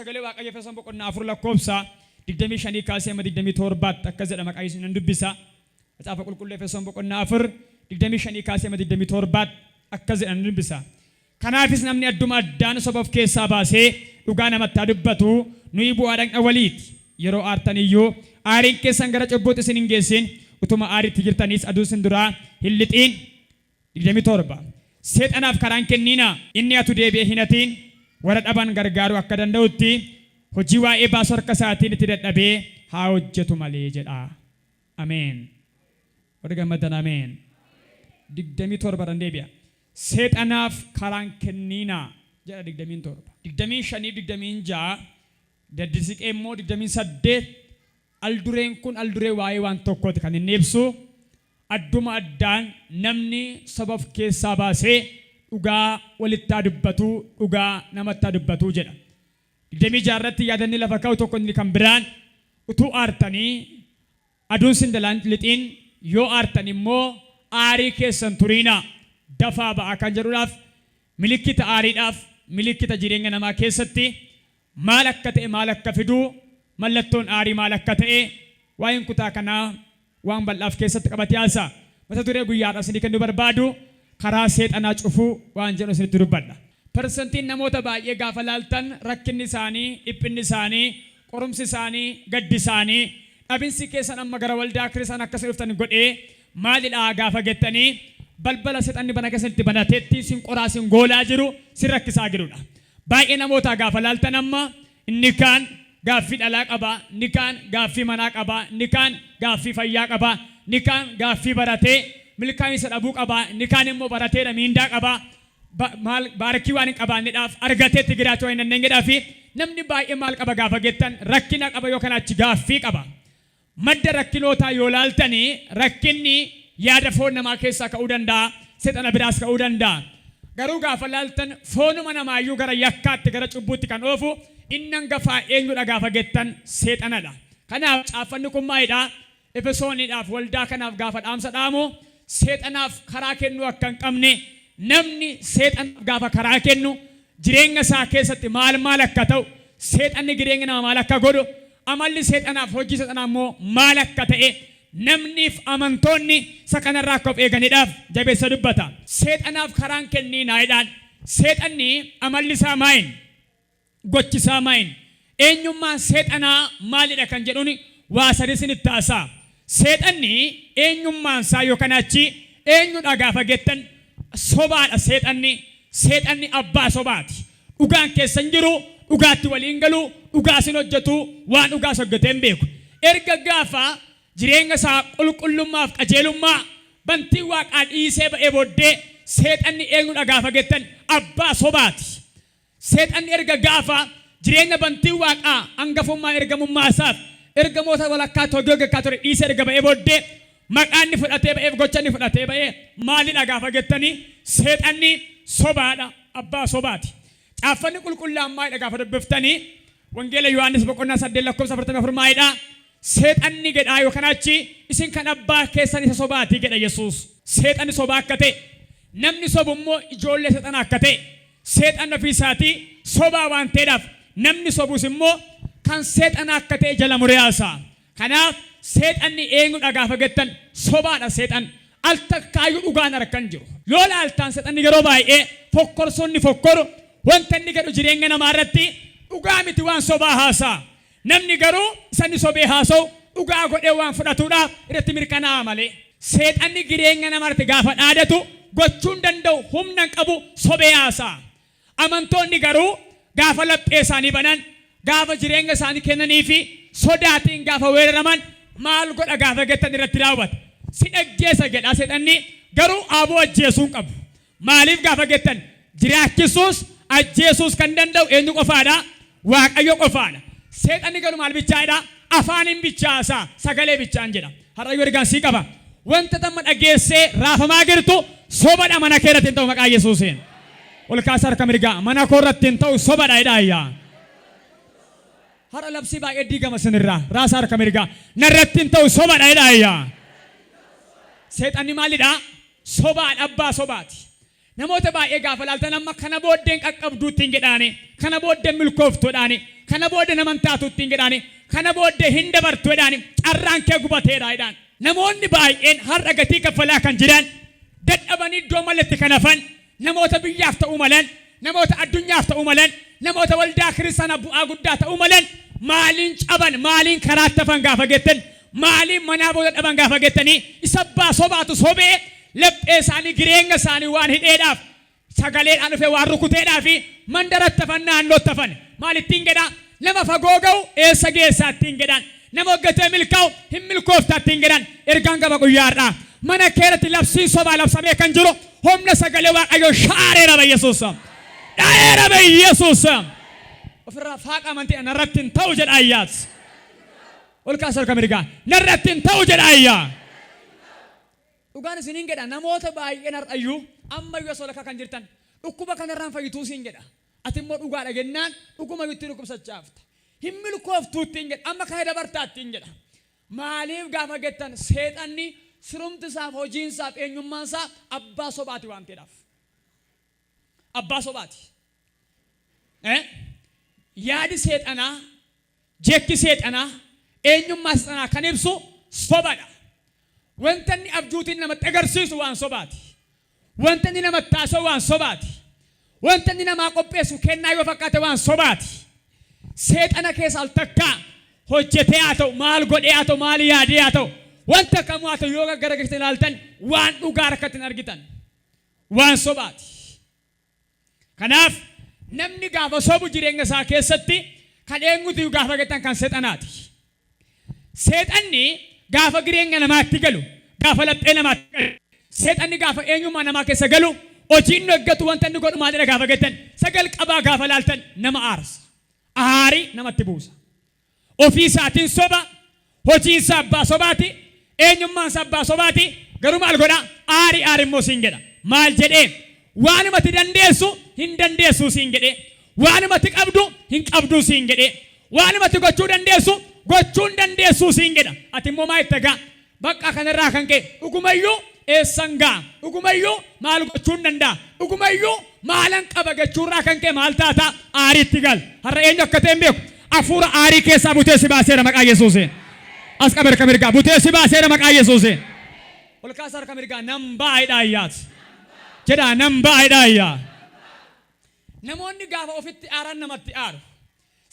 Sagalee Waaqayyo Efesoon boqonnaa 4 lakkoofsa 25 kaasee hamma 27tti akkas jedha. Maqaa Yesuusiin nan dubbisa. Macaafa Qulqulluu Efesoon boqonnaa 4 25 kaasee hamma 27tti akkas jedha, nan dubbisa. Kanaafis namni adduma addaan soba of keessaa baasee dhugaa namatti haa dubbatu, nuyi bu'aa dhagna waliiti. Yeroo aartan iyyuu aariin keessan gara cubbuutti isin hin geessin, utuma aariitti jirtaniis aduun isin duraa hin lixiin. 27 Seexanaaf karaa hin kenniinaa! Inni hatu deebi'ee hin hatiin, warra dhaban gargaaruu akka danda'utti hojii waa'ee baasu harka isaatiin itti dadhabee haa hojjetu malee jedha. Ameen. Warri gammaddan ameen. 27 irran deebi'a. Seexanaaf karaa hin kenniinaa jedha 27. 25 fi 26 gadi siqee immoo 28 al dureen kun al duree waa'ee waan tokkooti kan inni ibsu. Adduma addaan namni soba of keessaa baasee dhugaa walitti haa dubbatu, dhugaa namatti haa dubbatu jedha. 26 irratti yaadanni lafa ka'u tokko inni kan biraan, utuu aartanii aduun sin jalaa hin lixiin, yoo aartan immoo aarii keessan turiinaa, dafaa ba'aa kan jedhuudhaaf, milikkita aariidhaaf, milikkita jireenya namaa keessatti maal akka ta'e, maal akka fidu, mallattoon aarii maal akka ta'e, waa'een kutaa kanaa waan bal'aa of keessatti qabatee haasa'a. Mata duree guyyaa har'aa isinii kennuu barbaadu, karaa seexanaa cufuu waan jedhu isinitti dubbadha. Persentiin namoota baay'ee gaafa laaltan rakkinni isaanii, dhiphinni isaanii, qorumsi isaanii, gaddi isaanii, dhabinsi keessan amma gara waldaa kiristaanaa akka isin dhuftan godhee maalidha gaafa jettanii, balbala seexanni bana keessanitti banateetti sin qoraa, sin goolaa jiru, sin rakkisaa jirudha. Baay'ee namootaa gaafa laaltan amma inni kaan gaaffii dhalaa qaba, inni kaan gaaffii manaa qaba, inni kaan gaaffii fayyaa qaba, inni kaan gaaffii baratee milkaa'insa dhabuu qaba, inni kaan immoo barateera miindaa qaba, maal baarkii waan hin qabaannedhaaf argatee itti jiraachuu waan hin dandeenyedhaaf, namni baay'ee maal qaba gaafa jettan rakkina qaba yookaan achi gaaffii qaba. Madda rakkinootaa yoo laaltani rakkinni yaada foon namaa keessaa ka'uu danda'a, seexana biraas ka'uu danda'a. Garuu gaafa laaltan foonuma namaayyuu gara yakkaatti, gara cubbuutti kan oofu inni hangafaa eenyudha gaafa jettan seexanadha. Kanaaf caaffanni kun maalidha? Efesooniidhaaf waldaa kanaaf gaafa dhaamsa dhaamu seexanaaf karaa kennuu akka hin qabne, namni seexanaaf gaafa karaa kennu jireenya isaa keessatti maal maal akka ta'u, seexanni jireenya namaa maal akka godhu, amalli seexanaaf hojii seexanaa immoo maal akka ta'e, namniif amantoonni isa kanarraa akka of eeganidhaaf jabeessa dubbata. Seexanaaf karaa hin kenniinaa jedhaan. Seexanni amalli isaa maayin? Gochi isaa maayin? Eenyummaan seexanaa maalidha kan jedhuun waa sadi isinitti haasa'a. Seexanni eenyummaan isaa yookaan achi eenyudha gaafa jettan sobaadha seexanni. Seexanni abbaa sobaati. Dhugaan keessa hin jiru, dhugaatti walii hin galu, dhugaas hin hojjetu, waan dhugaas hojjetee hin beeku. Erga gaafa jireenya isaa qulqullummaaf qajeelummaa bantii waaqaa dhiisee ba'ee booddee seexanni eenyudha gaafa jettan abbaa sobaati. Seexanni erga gaafa jireenya bantii waaqaa hangafummaa ergamummaa isaaf ergamoota walakkaatti hojii hojjechaa ture dhiisee erga ba'ee booddee maqaa inni fudhatee ba'eef gocha inni fudhatee ba'ee maalidha gaafa jettanii seexanni sobaadha, abbaa sobaati. Caaffanni qulqullaa'aan maalidha gaafa dubbiftanii, Wangeela Yohaannis boqonnaa 8 lakkoofsa 44 maalidha? Seexanni jedhaa yookaan achi isin kan abbaa keessan isa sobaati jedha Yesuus. Seexanni sobaa akka ta'e, namni sobu immoo ijoollee seexanaa akka ta'e, seexanni ofii isaatii sobaa waan ta'eedhaaf namni sobus immoo kan seexanaa akka ta'e jala muree haasa'a. Kanaaf seexanni eenyudha gaafa jettan sobaadha seexan. Al takkaayyuu dhugaan harka hin jiru. Yoo laaltaan seexanni yeroo baay'ee fokkorsuun ni fokkoru, wanta inni jedhu jireenya namaa irratti dhugaa miti, waan sobaa haasa'a. Namni garuu isa inni sobee haasa'u dhugaa godhee waan fudhatuudhaaf irratti mirkanaa'a malee. Seexanni jireenya namaa irratti gaafa dhaadatu gochuu hin danda'u, humna hin qabu, sobee haasa'a. Amantoonni garuu gaafa laphee isaanii banan, gaafa jireenya isaanii kennanii fi sodaatiin gaafa weeraraman maal godha gaafa jettan irratti raawwata. Si dhaggeessa jedha seexanni, garuu aaboo ajjeesuu hin qabu. Maaliif gaafa jettan jiraachisuus ajjeesuus kan danda'u eenyu qofaadha? Waaqayyo qofaadha. Seexanni garuu maal bichaa jedha? Afaaniin bichaa haasa'a, sagalee bichaan jedha. Har'ayyuu ergaan sii qaba. Wanta tamma dhageessee raafamaa jirtu sobadha, mana kee irratti hin ta'u maqaa Yesuusiin. Ol kaasa harka mirgaa, mana koo irratti hin ta'u, sobadha jedhaa iyyaa. Har'a labsii baay'ee diigama sinirraa. Raasa harka mirgaa. Narratti hin ta'u, sobadha jedhaa iyyaa. Seexanni maalidha? Sobaadha, abbaa sobaati. Namoota baay'ee gaafa laaltan amma kana booddeen qaqqabduu ittiin jedhaani, kana booddeen milkooftuudhaani, Kana booda naman taatu ittiin jedhaani. Kana booddee hin dabartu jedhaani. Carraan kee gubateera jedhaan. Namoonni baay'een har'a gatii kaffalaa kan jiran, dadhabanii iddoo maletti kan hafan, namoota biyyaaf ta'uu malan, namoota addunyaaf ta'uu malan, namoota waldaa kiristaanaa bu'aa guddaa ta'uu malan, maaliin caban, maaliin karaatti hafan gaafa jettan, maaliin manaa booda dhaban gaafa jettanii, isa abbaa sobaatu sobee laphee isaanii, jireenya isaanii waan hidheedhaaf, sagaleedhaan dhufee waan rukuteedhaa fi mandaratti hafan, naannootti hafan. Maal ittiin jedhaa? Nama fagoo ga'u eessa geessaa ittiin jedhan. Nama hojjetee milkaa'u hin milkooftaa ittiin jedhan. Ergaan qaba guyyaadhaa. Mana keerratti labsiin sobaa labsamee kan jiru humna sagalee Waaqayyoo shaareera Yesuus. Dha'eera Yesuus. Ofirraa faaqa amantii narratti hin ta'u jedha ayyaas. Ol kaasa harka mirgaa. Narratti hin ta'u jedha ayyaa. Dhugaan isiniin jedha, namoota baay'een har'ayyuu ammayyuu asoo lakkaa kan jirtan dhukkuba kanarraan fayyituu siin jedha. Ati immoo dhugaadha jennaan dhuguma itti dhukkubsachaafta. Hin milkooftuu ittiin jedha. Amma kana dabartaa ittiin jedha. Maaliif gaafa jettan, seexanni sirumti isaaf, hojiin isaaf, eenyummaan isaa abbaa sobaati waan ta'eedhaaf. Abbaa sobaati. Yaadi seexanaa, jekki seexanaa, eenyummaa seexanaa kan ibsu sobadha. Wanta inni abjuutiin namatti agarsiisu waan sobaati. Wanta inni namatti haasa'u waan sobaati. Wanta inni namaa qopheessu kennaa yoo fakkaate waan sobaati. Seexana keessa al takkaa hojjetee haa ta'u, maal godhee haa ta'u, maal yaadee haa ta'u, wanta kamuu haa ta'u, yoo gaggaragalchitanii ilaaltan waan dhugaa harkatti hin argitan. Waan sobaati. Kanaaf namni gaafa sobu jireenya isaa keessatti kan eenyutu gaafa jettan kan seexanaati. Seexanni gaafa jireenya namaatti galu, gaafa laphee namaatti galu, seexanni gaafa eenyummaa namaa keessa galu, hojii inni hojjetu, wanta inni godhu maalidha gaafa jettan, sagal qabaa gaafa laaltan nama aarsa. Aarii namatti buusa. Ofii isaatiin soba, hojiin isaa abbaa sobaati, eenyummaan isaa abbaa sobaati, garuu maal godha? Aarii aari immoo siin jedha. Maal jedhee? Waanumatti dandeessu hin dandeessuu siin jedhee, waanumatti qabdu hin qabduu siin jedhee, waanumatti gochuu dandeessu gochuu hin dandeessuu siin jedha. Ati immoo maa itti gaa? Bakka kanarraa kan ka'e dhugumayyuu eessan ga'a? Dhugumayyuu maal gochuu hin danda'a? Dhugumayyuu maalan qaba jechuurraa kan ka'e maal taata? Aariitti gal. Har'a eenyu akka ta'e hin beeku. Hafuura aarii keessaa butee si baaseera maqaa Yesuusiin. As qabe harka mirgaa. Butee si baaseera maqaa Yesuusiin. Ol kaasa harka mirgaa, nan ba'a jedhaa iyyaati. Jedhaa, nan ba'a jedhaa iyyaa. Namoonni gaafa ofitti aaran namatti aaru.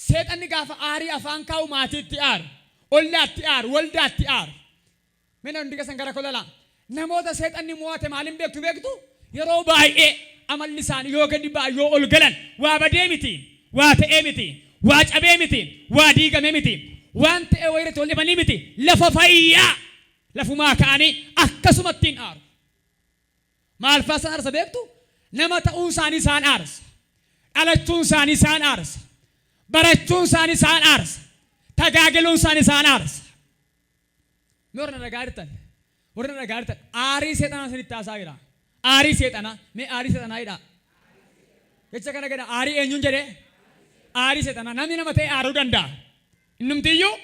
Seexanni gaafa aarii afaan kaa'u maatiitti aaru. Ollaatti aaru, waldaatti aaru. Mina hundi keessan gara kolalaa. Namoota seexanni mo'ate maaliin beektu beektu? Yeroo baay'ee amalli isaanii yoo gadi ba'an, yoo ol galan, waa badee miti, waa ta'ee miti, waa cabee miti, waa diigamee miti, waan ta'e wayirratti wal dhibanii miti, lafa fayyaa lafumaa ka'anii akkasumatti hin aaru. Maal fa'aa isaan aarsa beektu? Nama ta'uun isaanii isaan aarsa. Dhalachuun isaanii isaan aarsa. Barachuun isaanii isaan aarsa. Tajaajiluun isaanii isaan aarsa. Mee warra na dhagaa jirtan, warra na dhagaa jirtan, aarii seexanaa isinitti haasaa jira. Aarii seexanaa, mee aarii seexanaa jedhaa. Jecha kana gada, aarii eenyuun jedhee? Aarii seexanaa. Namni nama ta'e aaruu danda'a. Innumtiyyuu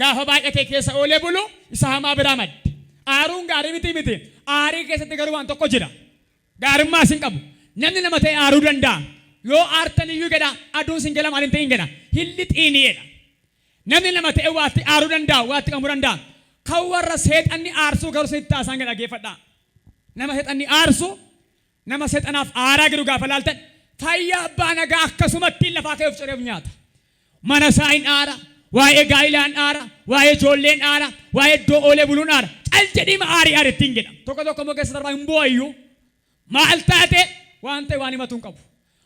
gaafa baay'atee keessa oolee bulu isa hamaa biraa madde. Aaruun gaarii miti miti. Aarii keessatti garuu waan tokko jira. Gaarummaa isin qabu. Namni nama ta'e aaruu danda'a. Yoo aartan iyyuu jedha, aduun sin jala maal hin ta'in jedha. Hin lixiini jedha. Namni nama ta'e waatti aaruu danda'a, waatti qabamuu danda'a. Kan warra seexanni aarsuu garuu isinitti haasaan jedha, dhaggeeffadhaa. Nama seexanni aarsu, nama seexanaaf aaraa jiru gaafa laaltan, fayyaa abbaa nagaa akkasumatti lafaa ka'ee of cireef nyaata. Mana isaa hin aara, waa'ee gaa'ilaa hin aara, waa'ee ijoollee hin aara, waa'ee iddoo oolee buluu hin aara. Cal jedhii aarii aari ittiin jedha. Tokko tokko immoo keessa darbaa hin boo'ayyuu. Maal taate? Waan ta'e waan himatu hin qabu.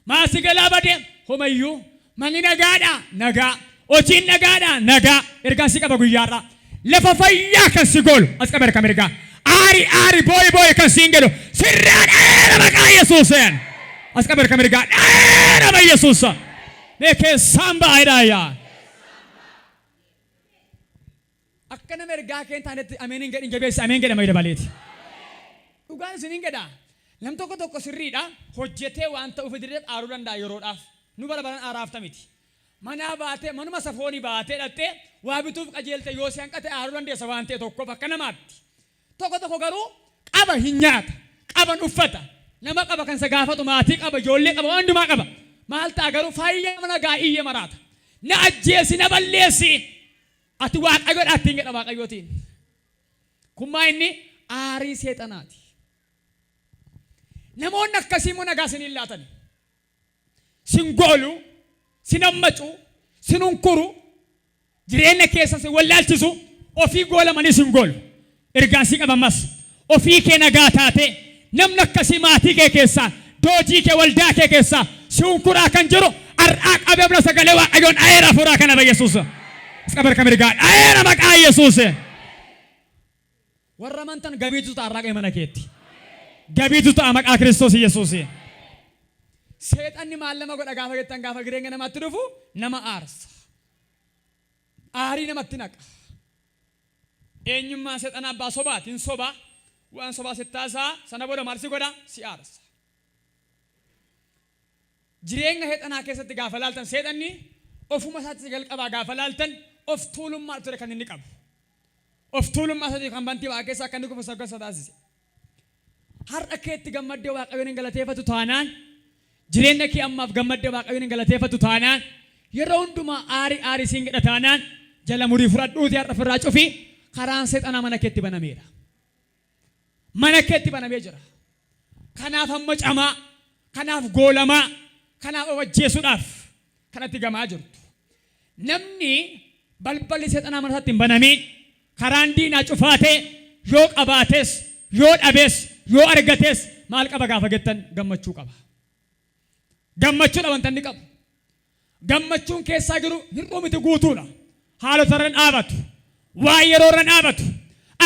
Maasi galaa badee homayyuu, manni nagaadha, nagaa. Hojiin nagaadha, nagaa. Ergaan si qaba guyyaarraa. Lafa fayyaa kan si goolu as qaba harka mirgaa. Aari aari, boo'i boo'i kan siin jedhu sirraa dha'eera maqaa Yesuuseen. As qaba harka mirgaa, dha'eera Yesuus. Mee keessaan ba'a jedhaa yaa. Akka nama ergaa kee hin taanetti ameen hin jedhin, jabeessi ameen jedhama dabaleeti. Dhugaan isin hin jedha. Nam tokko tokko sirriidha, hojjetee waan ta'uuf dideef aaruu danda'a yeroodhaaf. Nu bara baran aaraafta miti. Manaa baatee, manuma safoonii baatee dhattee waa bituuf qajeelte, yoo si hanqate aaruu dandeessa waan ta'e tokkoof akka namaatti. Tokko tokko garuu qaba hin nyaata, qaban uffata, nama qaba kan isa gaafatu, maatii qaba, ijoollee qaba, waan hundumaa qaba. Maal ta'a garuu? Fayyaa mana gaa iyya maraata. Na ajjeesi, na balleessi. Ati Waaqayyoodha ittiin jedha Waaqayyootiin. Kun maa inni aarii seexanaati. Namoonni akkasii immoo nagaa isin hin laatan. Sin goolu, sin hammacu, sin hunkuru, jireenya keessa sin wallaalchisu, ofii goolamanii sin goolu. Ergaan si qaba ammas. Ofii kee nagaa taate namni akkasii maatii kee keessaa, doojii kee, waldaa kee keessaa si hunkuraa kan jiru har'aa qabee bira sagalee Waaqayyoon dhaheera hafuuraa kana ba Yesuus. Isqa barka mirgaa dhaheera maqaa Yesuus. Warra amantan gabiitu ta'a har'aa qabee mana keetti. Gabiitu ta'a maqaa Kiristoos Yesuus. Seexanni maal nama godha gaafa jettan, gaafa jireenya namaatti dhufu nama aarsa. Aarii namatti naqa. Eenyummaan seexanaa abbaa sobaati. Hin sobaa. Waan sobaa sitti haasa'a. Sana booda maal si godha? Si aarsa. Jireenya seexanaa keessatti gaafa laaltan, seexanni ofuma isaatti jalqabaa gaafa laaltan of tuulummaa ture kan inni qabu. Of tuulummaa isaatii kan bantii waaqa keessaa akka inni kufu isa gosa taasise. Har'a keetti gammaddee Waaqayyoon hin galateeffatu taanaan, jireenya kee ammaaf gammaddee Waaqayyoon hin galateeffatu taanaan, yeroo hundumaa aarii aarii siin jedha taanaan, jala murii fudhadhuutii har'a ofirraa cufii, karaan seexanaa mana keetti banameera. Mana keetti banamee jira. Kanaaf amma camaa, kanaaf goolamaa, kanaaf of ajjeesuudhaaf kanatti gamaa jirtu. Namni balballi seexanaa mana isaatti hin banamiin, karaan diinaa cufaa ta'e, yoo qabaates, yoo dhabees, yoo argates maal qaba gaafa jettan, gammachuu qaba. Gammachuudha wanta inni qabu. Gammachuun keessaa jiru hir'uu miti, guutuudha. Haalota irra dhaabatu. Waa yeroo irra dhaabatu.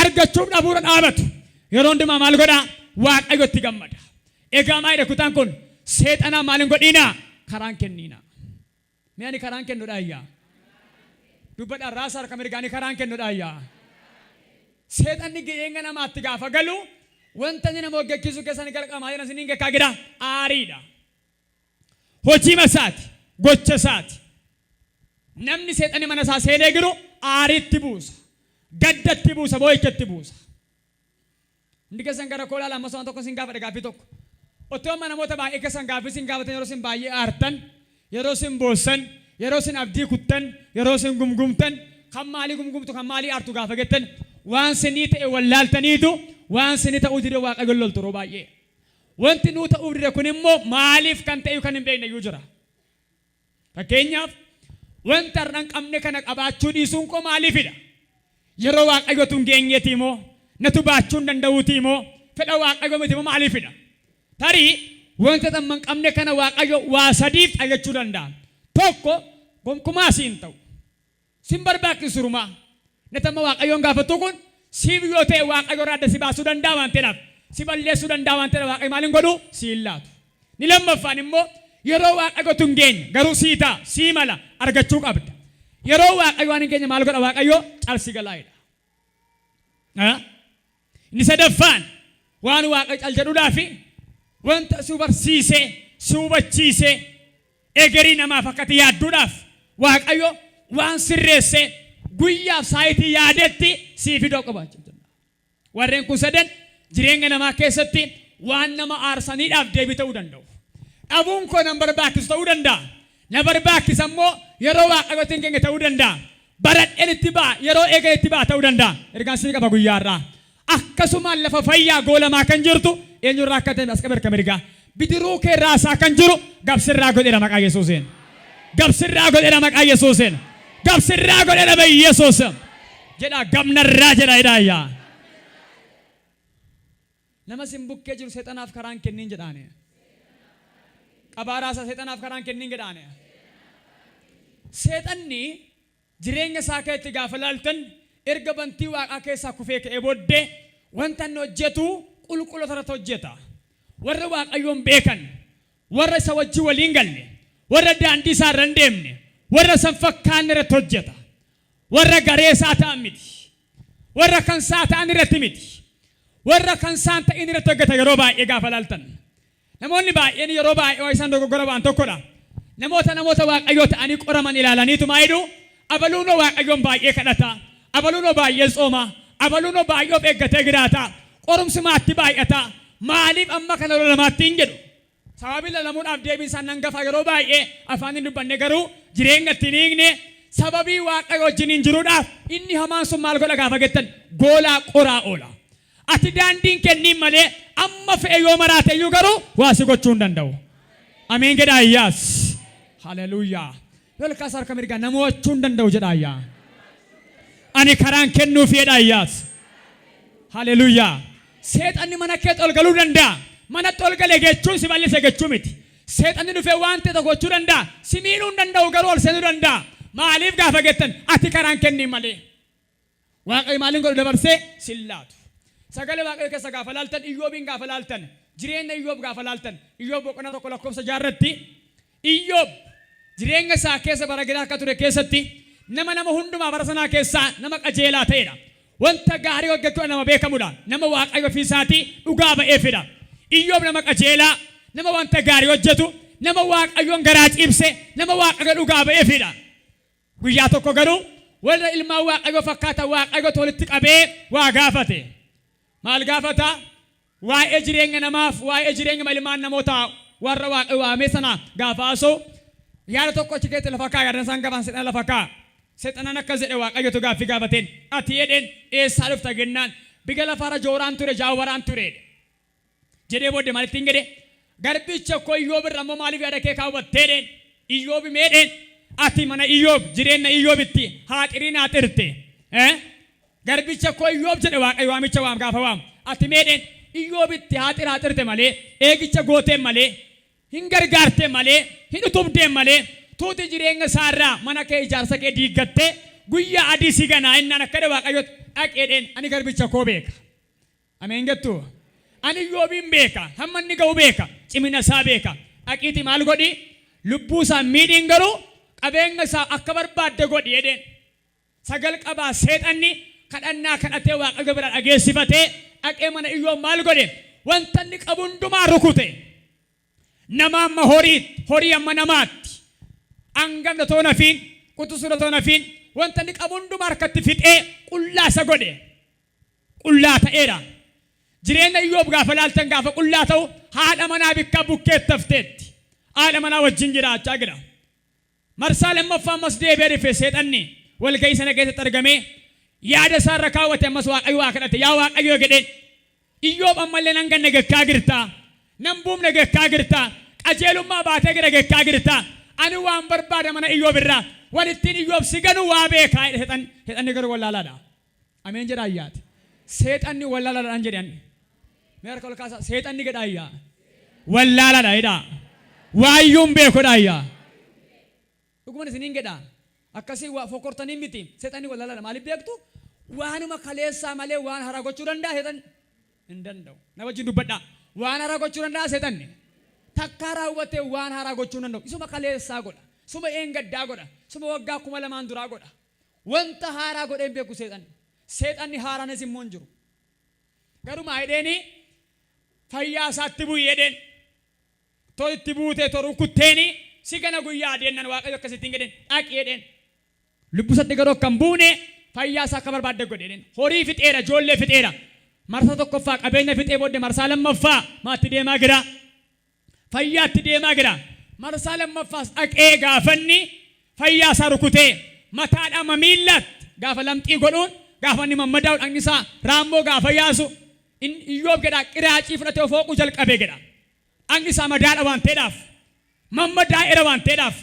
Argachuuf dhabuu irra dhaabatu. Yeroo hundumaa maal godhaa? Waaqayyotti gammada. Egaa maalidha kutaan kun? Seexanaa maal hin godhiinaa? Karaan kenniinaa. Mee ani karaan kennudha ayyaa. Dubbadhaan raasa harka mirgaanii, karaan kennudha ayyaa. Seexanni jireenya namaatti gaafa galu wanta inni nama hojjechiisu keessa ni jalqaba. Maal isiniin gekkaa jira? Aariidha. Hojii masaati. Gocha isaati. Namni seexanni mana isaa seenee jiru aariitti buusa. Gaddatti buusa. Boo'ichatti buusa. Hundi keessan gara koo ilaala, ammas waan tokko isin gaafadha, gaaffii tokko. Otoo amma namoota baay'ee keessan gaaffii isin gaafatan, yeroo isin baay'ee aartan, yeroo isin boossan, yeroo isin abdii kuttan, yeroo isin gumgumtan, kan maalii gumgumtu, kan maalii aartu gaafa jettan, waan sinii ta'e wallaaltaniitu waan sinii ta'uu dide Waaqayyoon loltu yeroo baay'ee. Wanti nuu ta'uu dide kun immoo maaliif kan ta'e kan hin beekne iyyuu jira. Fakkeenyaaf, wanta har'a hin qabne kana qabaachuu dhiisuun koo maaliifidha? Yeroo Waaqayyotu hin geenyeetii moo? Natu baachuu hin danda'uutii moo? Fedha Waaqayyo miti moo, maaliifidha? Tarii wanta amma hin qabne kana Waaqayyo waa sadiif ayyachuu danda'a. Tokko, gonkumaa siin ta'u. Sin barbaachisu rumaa. Nati amma Waaqayyoon gaafattu kun siif yoo ta'e Waaqayyo irraa adda si baasuu danda'a waan ta'eedhaaf. Si balleessuu danda'a waan ta'eedhaaf Waaqayyo maal hin godhu? Si hin laatu. Ni lammaffaan immoo, yeroo Waaqayyotu hin geenye garuu sii ta'a, sii mala, argachuu qabda. Yeroo Waaqayyo waan hin geenye maal godha Waaqayyo? Calsi galaa'edha. Inni sadaffaan, waan Waaqayyo cal jedhuudhaafi wanta si barsiisee, si hubachiisee, egerii namaaf akkati yaadduudhaaf Waaqayyo waan sirreessee guyyaaf saayitii yaadetti sii fiduu qabaachuu danda'a. Warreen kun sadan jireenya namaa keessatti waan nama aarsaniidhaaf deebii ta'uu danda'u. Dhabuun koo nan barbaachisu ta'uu danda'a. Na barbaachisa immoo yeroo Waaqayyootti hin geenye ta'uu danda'a. Baradheen itti ba'a, yeroo eegan itti ba'a ta'uu danda'a. Ergaan isin qaba guyyaa har'aa. Akkasumaan lafa fayyaa goolamaa kan jirtu eenyurraa akka ta'e as qabe harka mirgaa. Bidiruu kee raasaa kan jiru gabsirraa godheera maqaa Yesuusiin. Gabsirraa godheera maqaa Yesuusiin. Gabsirraa godheera maqaa Yesuus. Jedha, gamnarraa jedha hidhaayyaa. Nama sin bukkee jiru seexanaaf karaan kenniin jedhaani. Qabaa raasaa, seexanaaf karaan kenniin jedhaani. Seexanni jireenya isaa keessatti gaafa laaltan, erga bantii waaqaa keessaa kufee ka'ee booddee wanta inni hojjetu qulqulloota irratti hojjeta. Warra Waaqayyoon beekan, warra isa wajjin waliin galle, warra daandii isaa irra hin deemne, warra isa hin fakkaanne irratti hojjeta. Warra garee isaa ta'an miti. Warra kan isaa ta'an irratti miti. Warra kan isaan ta'in irratti hojjeta yeroo baay'ee gaafa laaltan. Namoonni baay'een yeroo baay'ee waa isaan dogoggora waan tokkodha. Namoota Waaqayyoo ta'anii qoraman ilaalaniitu maa jedhu? Abaluunoo Waaqayyoon baay'ee kadhata. Abaluunoo baay'ee tsooma. Abaluunoo baay'ee of eeggatee jiraata. Qorumsi maatti baay'ata. Maaliif amma kana lolamaatti hin jedhu. Sababii lolamuudhaaf deebiin isaan nan gafa yeroo baay'ee afaan hin dubbanne garuu Jireenya ittiin hiikne sababii Waaqayyo wajjin hin jiruudhaaf inni hamaan sun maal godha gaafa jettan goolaa qoraa oola. Ati daandiin kenniin malee amma fe'e yoo maraate iyyuu garuu waa si gochuu hin danda'u. Ameen jedhaa iyyaas. Haleluuyaa. Lolkaas harka mirgaa nama mo'achuu hin danda'u jedhaa iyyaa. Ani karaan kennuufi jedhaa iyyaas. Haleluuyaa. Seexanni mana keetti ol galuu danda'a. Manatti ol gale jechuun si bal'ise jechuu miti. Seexanni dhufee waan ta'e tokko gochuu danda'a. Si miidhuu hin danda'u garuu ol seenuu danda'a. Maaliif gaafa jettan ati karaan kenniin malee. Waaqayyo maaliin godhu dabarsee sin laatu. Sagalee Waaqayyo keessa gaafa laaltan, Iyyoobiin gaafa laaltan, jireenya Iyyoob gaafa laaltan, Iyyoob boqonnaa 1 lakkoofsa 6 irratti Iyyoob jireenya isaa keessa bara giraa akka ture keessatti nama nama hundumaa bara sanaa keessaa nama qajeelaa ta'edha. Wanta gaarii hojjechuudhaan nama beekamudha. Nama Waaqayyo ofii isaatii dhugaa ba'eefidha. Iyyoob nama qajeelaa, nama wanta gaarii hojjetu, nama Waaqayyoon garaa ciibse, nama Waaqayyo dhugaa ba'eefidha. Guyyaa tokko garuu warra ilmaan Waaqayyoo fakkaatan Waaqayyotu walitti qabee waa gaafate. Maal gaafata? Waa'ee jireenya namaaf, waa'ee jireenya ilmaan namootaa warra Waaqayyo waamee sana gaafa haasa'u yaada tokko achi keessatti lafa kaa'a. Yaada isaan gaafan seexana lafa kaa'a. Seexanaan akkas jedhe Waaqayyotu gaaffii gaafateen. Ati jedheen eessaa dhufta jennaan biyya lafaarra jooraan ture jaawwaraan ture jedhe. Jedhee booddee maal ittiin jedhe? Garbicha koo Iyyoob irra immoo maaliif yaada kee kaawwatte jedheen. Iyyoobi mee jedheen. Ati mana Iyyoob, jireenya Iyyoobitti haa xiriin haa xirte. Garbicha koo Iyyoob jedhe Waaqayyo waamicha waam gaafa waamu. Ati mee jedheen Iyyoobitti haa xiraa xirte malee, eegicha gooteen malee, hin gargaarte malee, hin utubdeen malee, tuuti jireenya isaarraa mana kee ijaarsa kee diiggattee guyyaa adii si ganaa innaan akka jedhe Waaqayyotti dhaqee jedheen ani garbicha koo beeka. Ameen jettuu? Ani Iyyoobiin beeka, hamma inni ga'u beeka, cimina isaa beeka. Dhaqiitii maal godhi? Lubbuu isaa hin miidhiin garuu qabeenya isaa akka barbaadde godhi jedheen. Sagal qabaa seexanni kadhannaa kadhatee Waaqayyo bira dhageessifatee dhaqee mana Iyyoob maal godhe? Wanta inni qabu hundumaa rukute. Nama amma horiitti, horii amma namaatti. Hangafni otoo hin hafiin, quxisuun otoo hin hafiin, wanta inni qabu hundumaa harkatti fixee qullaa isa godhe. Qullaa ta'eera. Jireenya Iyyoob gaafa laaltan gaafa qullaa ta'u haadha manaa bikkaa bukkeetti hafteetti. Haadha manaa wajjin jiraachaa jira. Marsaa lammaffaa ammas deebi'ee dhufe seexanni walga'ii sana keessatti argamee yaada isaa irra kaawwate ammas Waaqayyo waa kadhate. Yaa Waaqayyo jedheen Iyyoob ammallee nan ganne gekkaa jirta. Nan buufne gekkaa jirta. Qajeelummaa baatee jira gekkaa jirta. Ani waan barbaada mana Iyyoob irraa walittiin Iyyoob si ganu waa beekaa jedhe seexanni. Seexanni garuu wallaalaadha. Ameen jedhaa iyyaati. Seexanni wallaalaadhaan jedhe ani. Mee harka ol kaasaa seexanni jedhaa iyyaa. Wallaalaadha jedhaa. Waayyuu hin beeku jedhaa iyyaa. Dhuguman isiniin jedhaa. Akkasii waa fokortanii miti. Seexanni wallaalaadha. Maaliif beektu? Waanuma kaleessaa malee waan haaraa gochuu danda'a seexanni? Hin danda'u. Na wajjin dubbadhaa. Waan haaraa gochuu danda'a seexanni? Takkaa raawwatee waan haaraa gochuu hin danda'u. Isuma kaleessaa godha. Isuma eengaddaa godha. Isuma waggaa 2000 duraa godha. Wanta haaraa godhee hin beeku seexanni. Seexanni haaraanis immoo hin jiru. Garuu maa jedheeni fayyaa isaatti bu'i jedheen. Too itti buutee too rukutteeni si gana guyyaa adeemnan Waaqayyo akkasittiin jedheen dhaqi jedheen. Lubbuu isaatti garuu akka hin buune fayyaa isaa akka barbaadde godhe jedheen. Horii fixeera, ijoollee fixeera. Marsaa tokkoffaa qabeenya fixee booddee marsaa lammaffaa maatti deemaa jira? Fayyaatti deemaa jira. Marsaa lammaffaas dhaqee gaafanni fayyaa isaa rukutee mataadhaa amma miillaatti gaafa lamxii godhuun gaafa inni mammadaa'u dhagni isaa raammoo gaafa yaasu Iyyoob jedha qiraacii fudhatee of hooquu jalqabe jedha. Dhagni isaa madaadha waan ta'eedhaaf mammadaa'eera waan ta'eedhaaf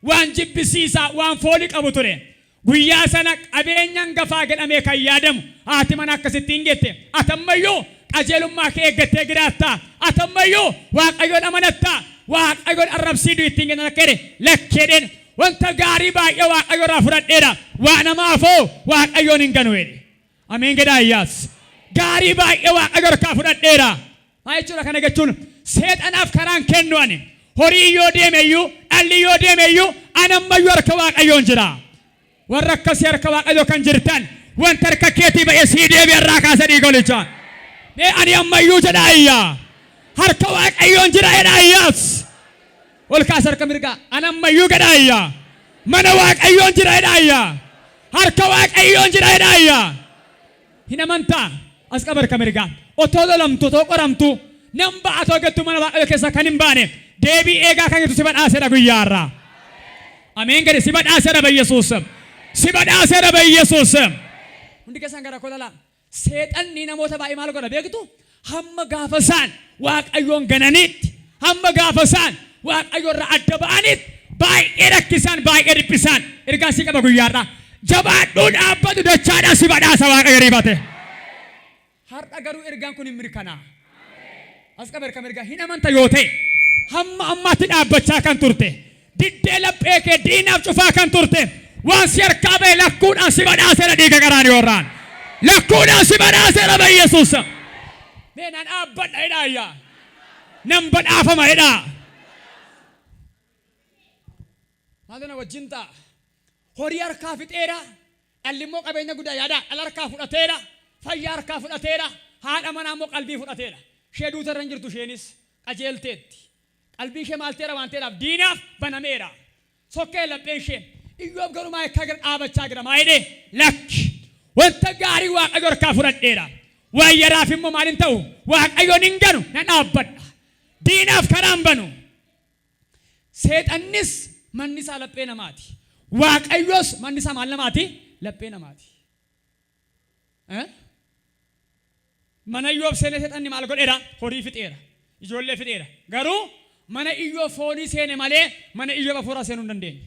waan jibbisiisaa waan foolii qabu ture. Guyyaa sana qabeenya hangafaa jedhamee kan yaadamu haati mana akkasittiin jette ati ammayyuu qajeelummaa kee eeggattee jiraattaa ati ammayyuu Waaqayyoon amanattaa Waaqayyoon arrabsii du'i ittiin kennan akka jedhe lakki jedheen wanta gaarii baay'ee Waaqayyo irraa fudhadheera waa namaafoo Waaqayyoon hin ganu jedhe. Ameen jedhaa iyyaas. Gaarii baay'ee Waaqayyo harkaa fudhadheera. Maal jechuudha kana jechuun seexanaaf karaan kennu ani. Horii yoo deeme iyyuu dhalli yoo deeme iyyuu ani ammayyuu harka Waaqayyoon jira. Warra akkasii harka Waaqayyoo kan jirtan wanta harka keetii ba'ee sii deebi'e irraa kaasa dhiiga olichaa. Mee ani ammayyuu jedhaa iyyaa. Harka Waaqayyoon jira jedhaa iyyaas. Ol kaasa harka mirgaa. Ani ammayyuu jedhaa iyyaa. Mana Waaqayyoon jira jedhaa iyyaa. Harka Waaqayyoon jira jedhaa iyyaa. Hin amantaa? As qaba harka mirgaa. Otoo lolamtu, otoo qoramtu, nan ba'a otoo jettu mana Waaqayyoo keessaa kan hin baane deebii eegaa kan jirtu si badhaasedha guyyaa har'aa. Ameen gadi si badhaaseera Bayyesuus. Si badhaaseera Bayyesuus. Hundi keessan gara koo lalaa. Seexanni namoota baay'ee maal godha beektu? Hamma gaafa isaan Waaqayyoon gananiitti, hamma gaafa isaan Waaqayyo irraa adda ba'anitti baay'ee rakkisaan, baay'ee dhiphisaan. Ergaa si qaba guyyaarraa. Jabaadhuu dhaabbatu dachaadhaan si badhaasa Waaqayyo riifate. Har'a garuu ergaan kun hin mirkanaa'a. As qaba erga mirgaa hin amanta yoo ta'e hamma ammaatti dhaabbachaa kan turte diddee laphee kee diinaaf cufaa kan turte waan si harkaa ba'e lakkuudhaan si badhaaseera dhiiga qaraaniyoorraan. Lakkuudhaan si badhaaseera Bayyesuus. Mee nan dhaabbadha jedhaa ayyaa. Nan badhaafama jedhaa. Maaltu na wajjin ta'a? Horii harkaa fixeera. Dhalli immoo qabeenya guddaa yaadaa. Dhala harkaa fudhateera. Fayyaa harkaa fudhateera. Haadha manaa immoo qalbii fudhateera. Ishee duuta irra hin jirtu isheenis qajeelteetti. Qalbii ishee maal ta'eera waan ta'eedhaaf diinaaf banameera. Sokkee lapheen ishee. Iyyoob garuu maa yakkaa gara dhaabachaa jira maa jedhee lakki. Wanta gaarii Waaqayyo harkaa fudhadheera. Waan yaraaf immoo maal hin ta'u Waaqayyoon hin ganu nan dhaabbadha. Diinaaf karaa hin banu. Seexannis manni isaa laphee namaati. Waaqayyos manni isaa maal namaati? Laphee namaati. Eh? Mana Iyyoob seenee seexanni maal godheera? Horii fixeera. Ijoollee fixeera. Garuu mana Iyyoob foonii seene malee mana Iyyoob hafuuraa seenuu hin dandeenye.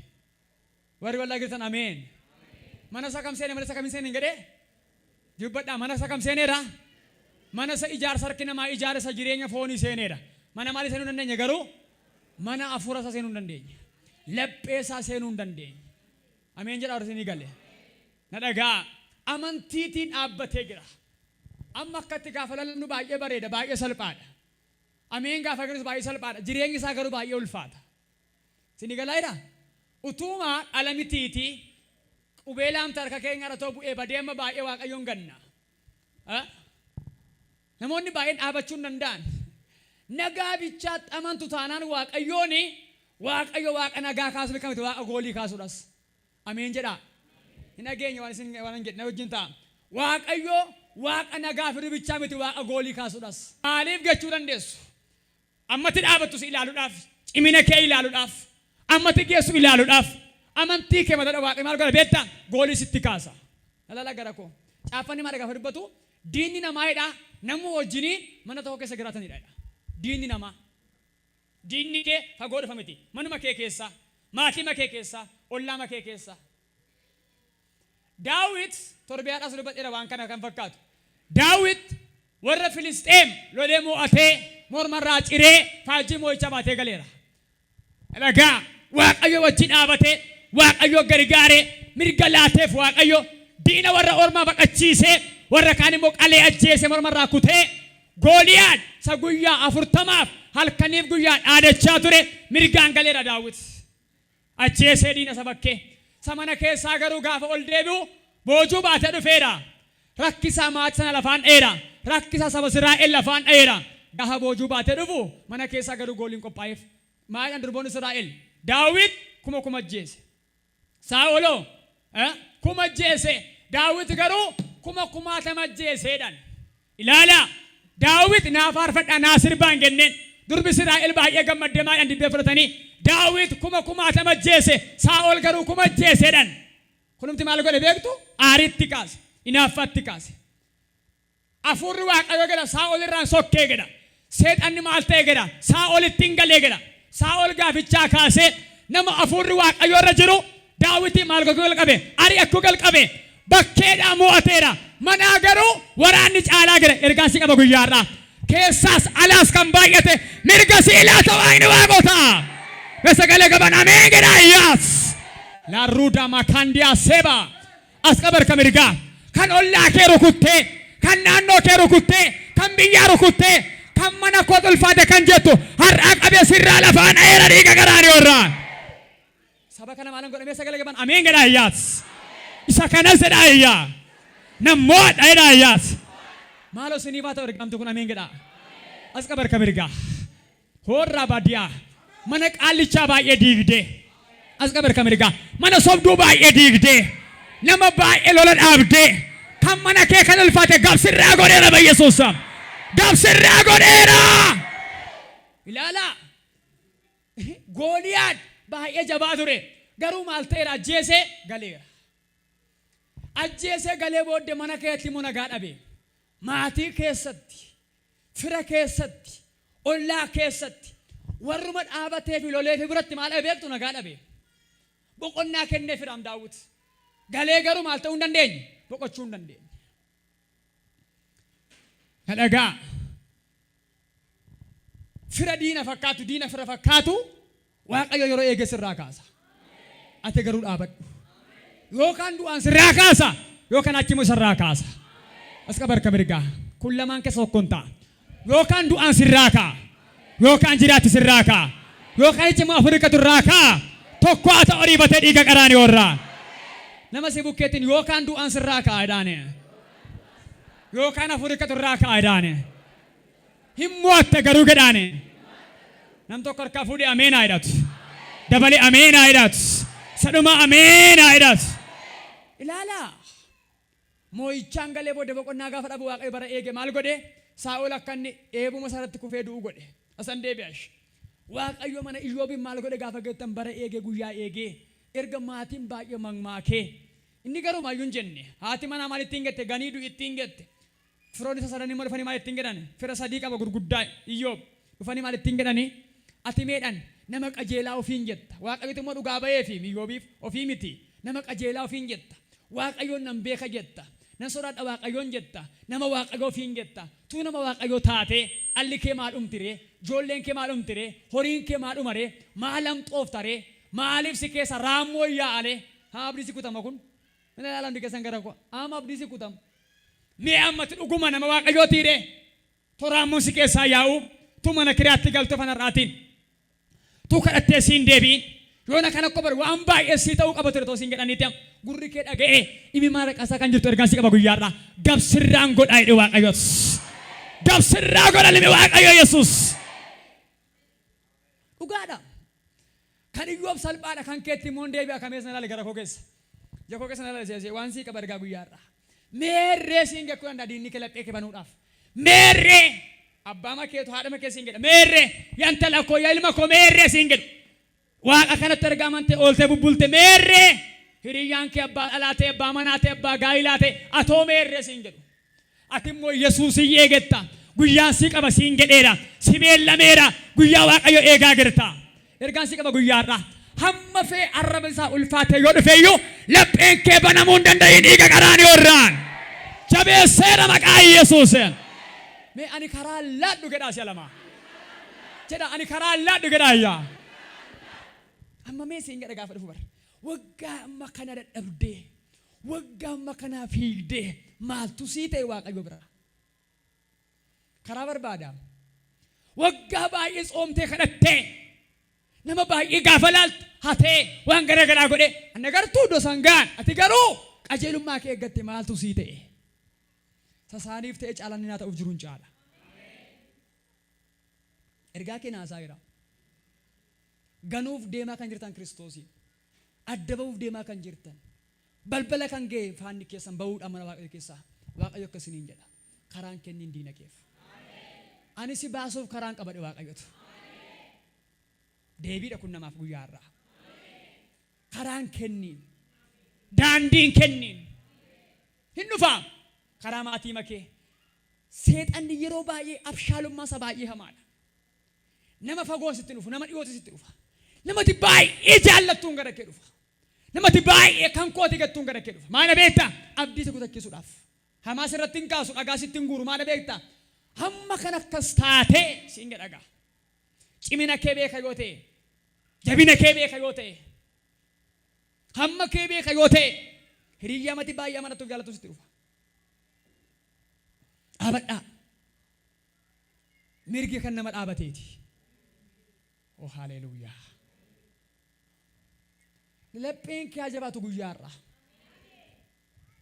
Warri waldaa jirtan ameen. Mana isaa kam seene malee isa kam hin seenin jedhee? Dubbadhaa mana isa kam seeneera? Mana isa ijaarsa harki namaa ijaare isa jireenya foonii seeneera. Mana maalii seenuu hin dandeenye garuu? Mana hafuura isaa seenuu hin dandeenye. Laphee isaa seenuu hin dandeenye. Ameen jedhaa warri isinii gale. Na dhagaa amantiitiin dhaabbatee jira. Amma akkatti gaafa lallabnu baay'ee bareeda, baay'ee salphaadha. Ameen gaafa galus baay'ee salphaadha. Jireenyi isaa garuu baay'ee ulfaata. Isinii galaa jiraa? Utuuma dhala mitiitii qubeelaamti harka keenya irra too bu'ee badee amma baay'ee Waaqayyoon ganna. Namoonni baay'een dhaabachuu hin danda'an. Nagaa bichaatti amantu taanaan Waaqayyoon Waaqayyo Waaqa nagaa kaasuu beekamti Waaqa goolii kaasuudhas. Ameen jedhaa. Hin dhageenye waan isin waan hin jedhe na wajjin ta'a. Waaqayyo Waaqa nagaa fiduu bichaa miti Waaqa goolii kaasuudhas. Maaliif jechuu dandeessu? Ammatti dhaabattu si ilaaluudhaaf, cimina kee ilaaluudhaaf, ammatti geessu ilaaluudhaaf, amantii kee matadha Waaqayyo maal godha beektaa? Goolii sitti kaasa. Lalaala gara koo. Caaffanni maal gaafa dubbatu? Diinni namaa jedha nama wajjiniin mana tokko keessa jiraatanidha jedha. Diinni namaa. Diinni kee fagoo dhufa miti. Manuma kee keessa, maatiima kee keessa, ollaama kee keessa. Daawit torbee har'aas dubbadheera waan kana kan fakkaatu. Daawit warra Filisxeem lolee mo'atee mormarraa ciree faajjii mo'ichaa baatee galeera. Dhagaa Waaqayyo wajjin dhaabatee Waaqayyo gargaaree mirga laateef Waaqayyo diina warra ormaa baqachiisee warra kaan immoo qalee ajjeesee mormarraa kutee Gooliyaad isa guyyaa 40f halkaniif guyyaa dhaadachaa ture mirgaan galeera Daawit. Ajjeesee diina isa bakkee. Isa mana keessaa garuu gaafa ol deebi'u boojuu baatee dhufeera. Rakkisaa maatii sana lafaan dha'eera. Rakkisaa saba Israa'el lafaan dha'eera. Gaafa boojuu baatee dhufu mana keessaa garuu gooliin qophaa'eef. Maal jedhan durboonni Israa'el? Daawit 3000 ajjeese. Saa'oloo 1000 ajjeese. Daawit garuu 60,000 ajjeese jedhan. Ilaalaa! Daawit naa faarfadhaa, naa sirbaa hin jenneen. Durbi Israa'el baay'ee gammaddee maal jedhan dibbee fudhatanii, Daawit 80,000 ajjeese, Saa'ol garuu 1000 ajjeese jedhan. Kunumti maal godhe beektu? Aariitti kaase, inaaffaatti kaase. Hafuurri Waaqayyoo jedha Saa'ol irraan sokkee jedha. Seexanni maal ta'e jedha? Saa'olitti hin galee jedha. Saa'ol gaafichaa kaasee nama hafuurri Waaqayyoo irra jiru Daawitiin maal gochuu jalqabe? Ari'achuu jalqabe. Bakkeedhaa mo'ateera. Manaa garuu waraanni caalaa jira. Ergaan si qaba guyyaa har'aa. Keessaas alaas kan baay'ate mirga si ilaata Waaqni waaqotaa. Mee sagalee qaban ameen jedhaa Iyyaas. Laarruudaa maakaandiyaa seebaa. As qaba harka mirgaa. Kan ollaa kee rukuttee, kan naannoo kee rukuttee, kan biyyaa rukuttee, kan mana koo ulfaate kan jettu har'aa qabee sirraa lafaan dha'eera dhiiga qaraaniyoo irraa. Saba kana maalan godhamee sagalee qaban ameen jedhaa iyyaas. Isa kanas jedhaa iyyaa. Nan mo'adha jedhaa iyyaas. Maaloo isiniif haa ta'u ergamtu kun ameen jedhaa. As qaba harka mirgaa. Hoorraa baadiyaa mana qaallichaa baay'ee diigdee. As qaba harka mirgaa. Mana sobduu baay'ee diigdee. Nama baay'ee lola dhaabdee. Kan mana kee kan ulfaate gabsirraa godheera Bayyesuus. Gabsirraa godheera. Ilaalaa. Gooliyaad baay'ee jabaa ture. Garuu maal ta'eera? Ajjeesee galeera. Ajjeesee galee booddee mana keetti immoo nagaa dhabe. Maatii keessatti, fira keessatti, ollaa keessatti, warruma dhaabatee fi lolee fi biratti maal dhabe beektu? Nagaa dhabe. Boqonnaa kennee firaam Daawit. Galee garuu maal ta'uu hin dandeenye? Boqochuu hin dandeenye. Na dhagaa. Fira diina fakkaatu, diina fira fakkaatu, Waaqayyo yeroo eege sirraa kaasa. Ati garuu dhaabadhu. Yookaan du'aan sirraa kaasa, yookaan achi immoo sirraa kaasa. As qaba harka mirgaa. Kun lamaan keessa tokkoon ta'a. Yookaan du'aan sirraa ka'a. Yookaan jiraatti sirraa ka'a. Yookaan iji immoo afurii irraa ka'a. Tokko haa ta'u ariifatee dhiiga qaraaniyoorraa. Nama si bukkeetiin yookaan du'aan sirraa ka'a jedhaane. Yookaan afurii irraa ka'a jedhaane. Hin mo'atta garuu jedhaane. Nam tokko harkaa fuudhee ameen haa jedhatu. Dabalee ameen haa jedhatu. Sadhuma ameen haa jedhatu. Ilaalaa. Moo'ichaan galee booda boqonnaa gaafa dhabu Waaqayyo bara eege maal godhe? Saa'ol akka inni eebuma isaarratti kufee du'u godhe. Asan deebi'ash. Waaqayyo mana Iyyoobiin maal godhe gaafa geettan? Bara eegee, guyyaa eegee, erga maatiin baay'ee mammaakee, inni garuu maayyuu hin jenne. Haati manaa maal ittiin jette? Ganii du'i ittiin jette. Firoonni isa sadan immoo dhufanii maal ittiin jedhan? Fira sadii qaba gurguddaa Iyyoob. Dhufanii maal ittiin jedhani? Ati meedhan nama qajeelaa ofiin jetta. Waaqayyotu immoo dhugaa ba'eefi, Iyyoobiif ofii miti. Nama qajeelaa ofiin jetta. Waaqayyoon nan beeka jetta. Nan sodaadha Waaqayyoon jetta. Nama Waaqayyoo ofiin jetta. Tuu nama Waaqayyoo taatee dhalli kee maal dhumti ree? Ijoolleen kee maal dhumti ree? Horiin kee maal dhuma ree? Maal hamxoofta ree? Maaliif si keessa raammoo yaa'ale? Haa abdii si kutama kun. Mina ilaalan hundi keessan gara koo. Amma abdii si kutama. Mee ammati dhuguma nama Waaqayyootii ree? Tu raammoon si keessaa yaa'u, tu mana kiraatti galtu fanarraatiin. Tu kadhattee siin deebi'in. Yoona kana akka bari waan baay'ee sii ta'uu qaba ture too siin jedhaniiti amma gurri kee dhaga'ee imimaan raqasaa kan jirtu ergaan si qaba guyyaarraa. Gabsirraan godhaa jedhe Waaqayyo. Gabsirraa godha limi Waaqayyo Yesuus. Dhugaadha. Kan Iyyoob salphaadha, kan keetti immoo hin deebi'a. Kameessa na ilaali gara koo keessa. Ija koo keessa na ilaali seesee waan sii qaba ergaa guyyaarraa. Meerree siin gekkuu danda'a diinni kee laphee kee banuudhaaf. Meerree abbaa makeetu haadha makee siin jedha. Meerree yaa intala koo, yaa ilma koo, meerree siin jedhu. Waaqa kanatti ergaa amantee ooltee bubbulte, meerree hiriyyaan kee abbaa dhalaa ta'e, abbaa manaa ta'e, abbaa gaa'ilaa ta'e, atoo meerree siin jedhu. Ati immoo Yesuusin eegetta. Guyyaan si qaba siin jedheera. Si beellameera. Guyyaa Waaqayyo eegaa jirta. Ergaan si qaba guyyaarraa. Hamma fee arraba isaa ulfaatee yoo dhufe iyyuu lapheen kee banamuu hin danda'in dhiiga qaraaniyoorraan. Jabeesseera maqaa Yesuusin. Mee ani karaa laadhu jedhaa si'a lama. Jedha, ani karaa laadhu jedhaa ayyaa. Amma mee siin jedha gaafa dhufu bara. Waggaa amma kana dadhabdee, waggaa amma kanaa fiigdee, maaltu sii ta'e Waaqayyo bira? Karaa barbaada. Waggaa baay'ee tsoomtee kadhattee, nama baay'ee gaafa laaltu hatee waan gara garaa godhee anna gartuu iddoo isaan ga'an, ati garuu qajeelummaa kee eeggatte, maaltu sii ta'e? Sasaaniif ta'e caalaan naa ta'uuf jiruun caala. Ergaa kee naasaa jira. Ganuuf deemaa kan jirtan Kiristoosiin. Adda ba'uuf deemaa kan jirtan. Balbala kan ga'e faanni keessan ba'uudhaan mana Waaqayyo keessaa. Waaqayyo akkasiniin jedha. Karaan kenniin diina keef. Ani si baasuuf karaan qabadhe Waaqayyotu. Deebiidha kun namaaf guyyaa har'aa. Karaan kenniin. Daandiin kenniin. Hin dhufaa. Karaa maatii makee. Seexanni yeroo baay'ee abshaalummaa isaa baay'ee hamaadha. Nama fagoo sitti dhufu, nama dhiyootti sitti dhufa. Namati baay'ee jaallattuun gara kee dhufa. Namati baay'ee kan kooti gattuun gara kee dhufa. Maana beektaa? Abdii si kutachiisuudhaaf. Hamaa sirratti hin kaasu, dhagaa sitti hin guuru. Maana beektaa? Hamma kan akkas taatee siin jedha dhagaa. Cimina kee beeka yoo ta'e, jabina kee beeka yoo ta'e, hamma kee beeka yoo ta'e, hiriyyaa mati baay'ee amanattuuf jaallattu sitti dhufa. Dhaabadhaa. Mirgi kan nama dhaabateeti. Oh haleluuyaa. Lapheen kee haa jabaatu guyyaa har'aa.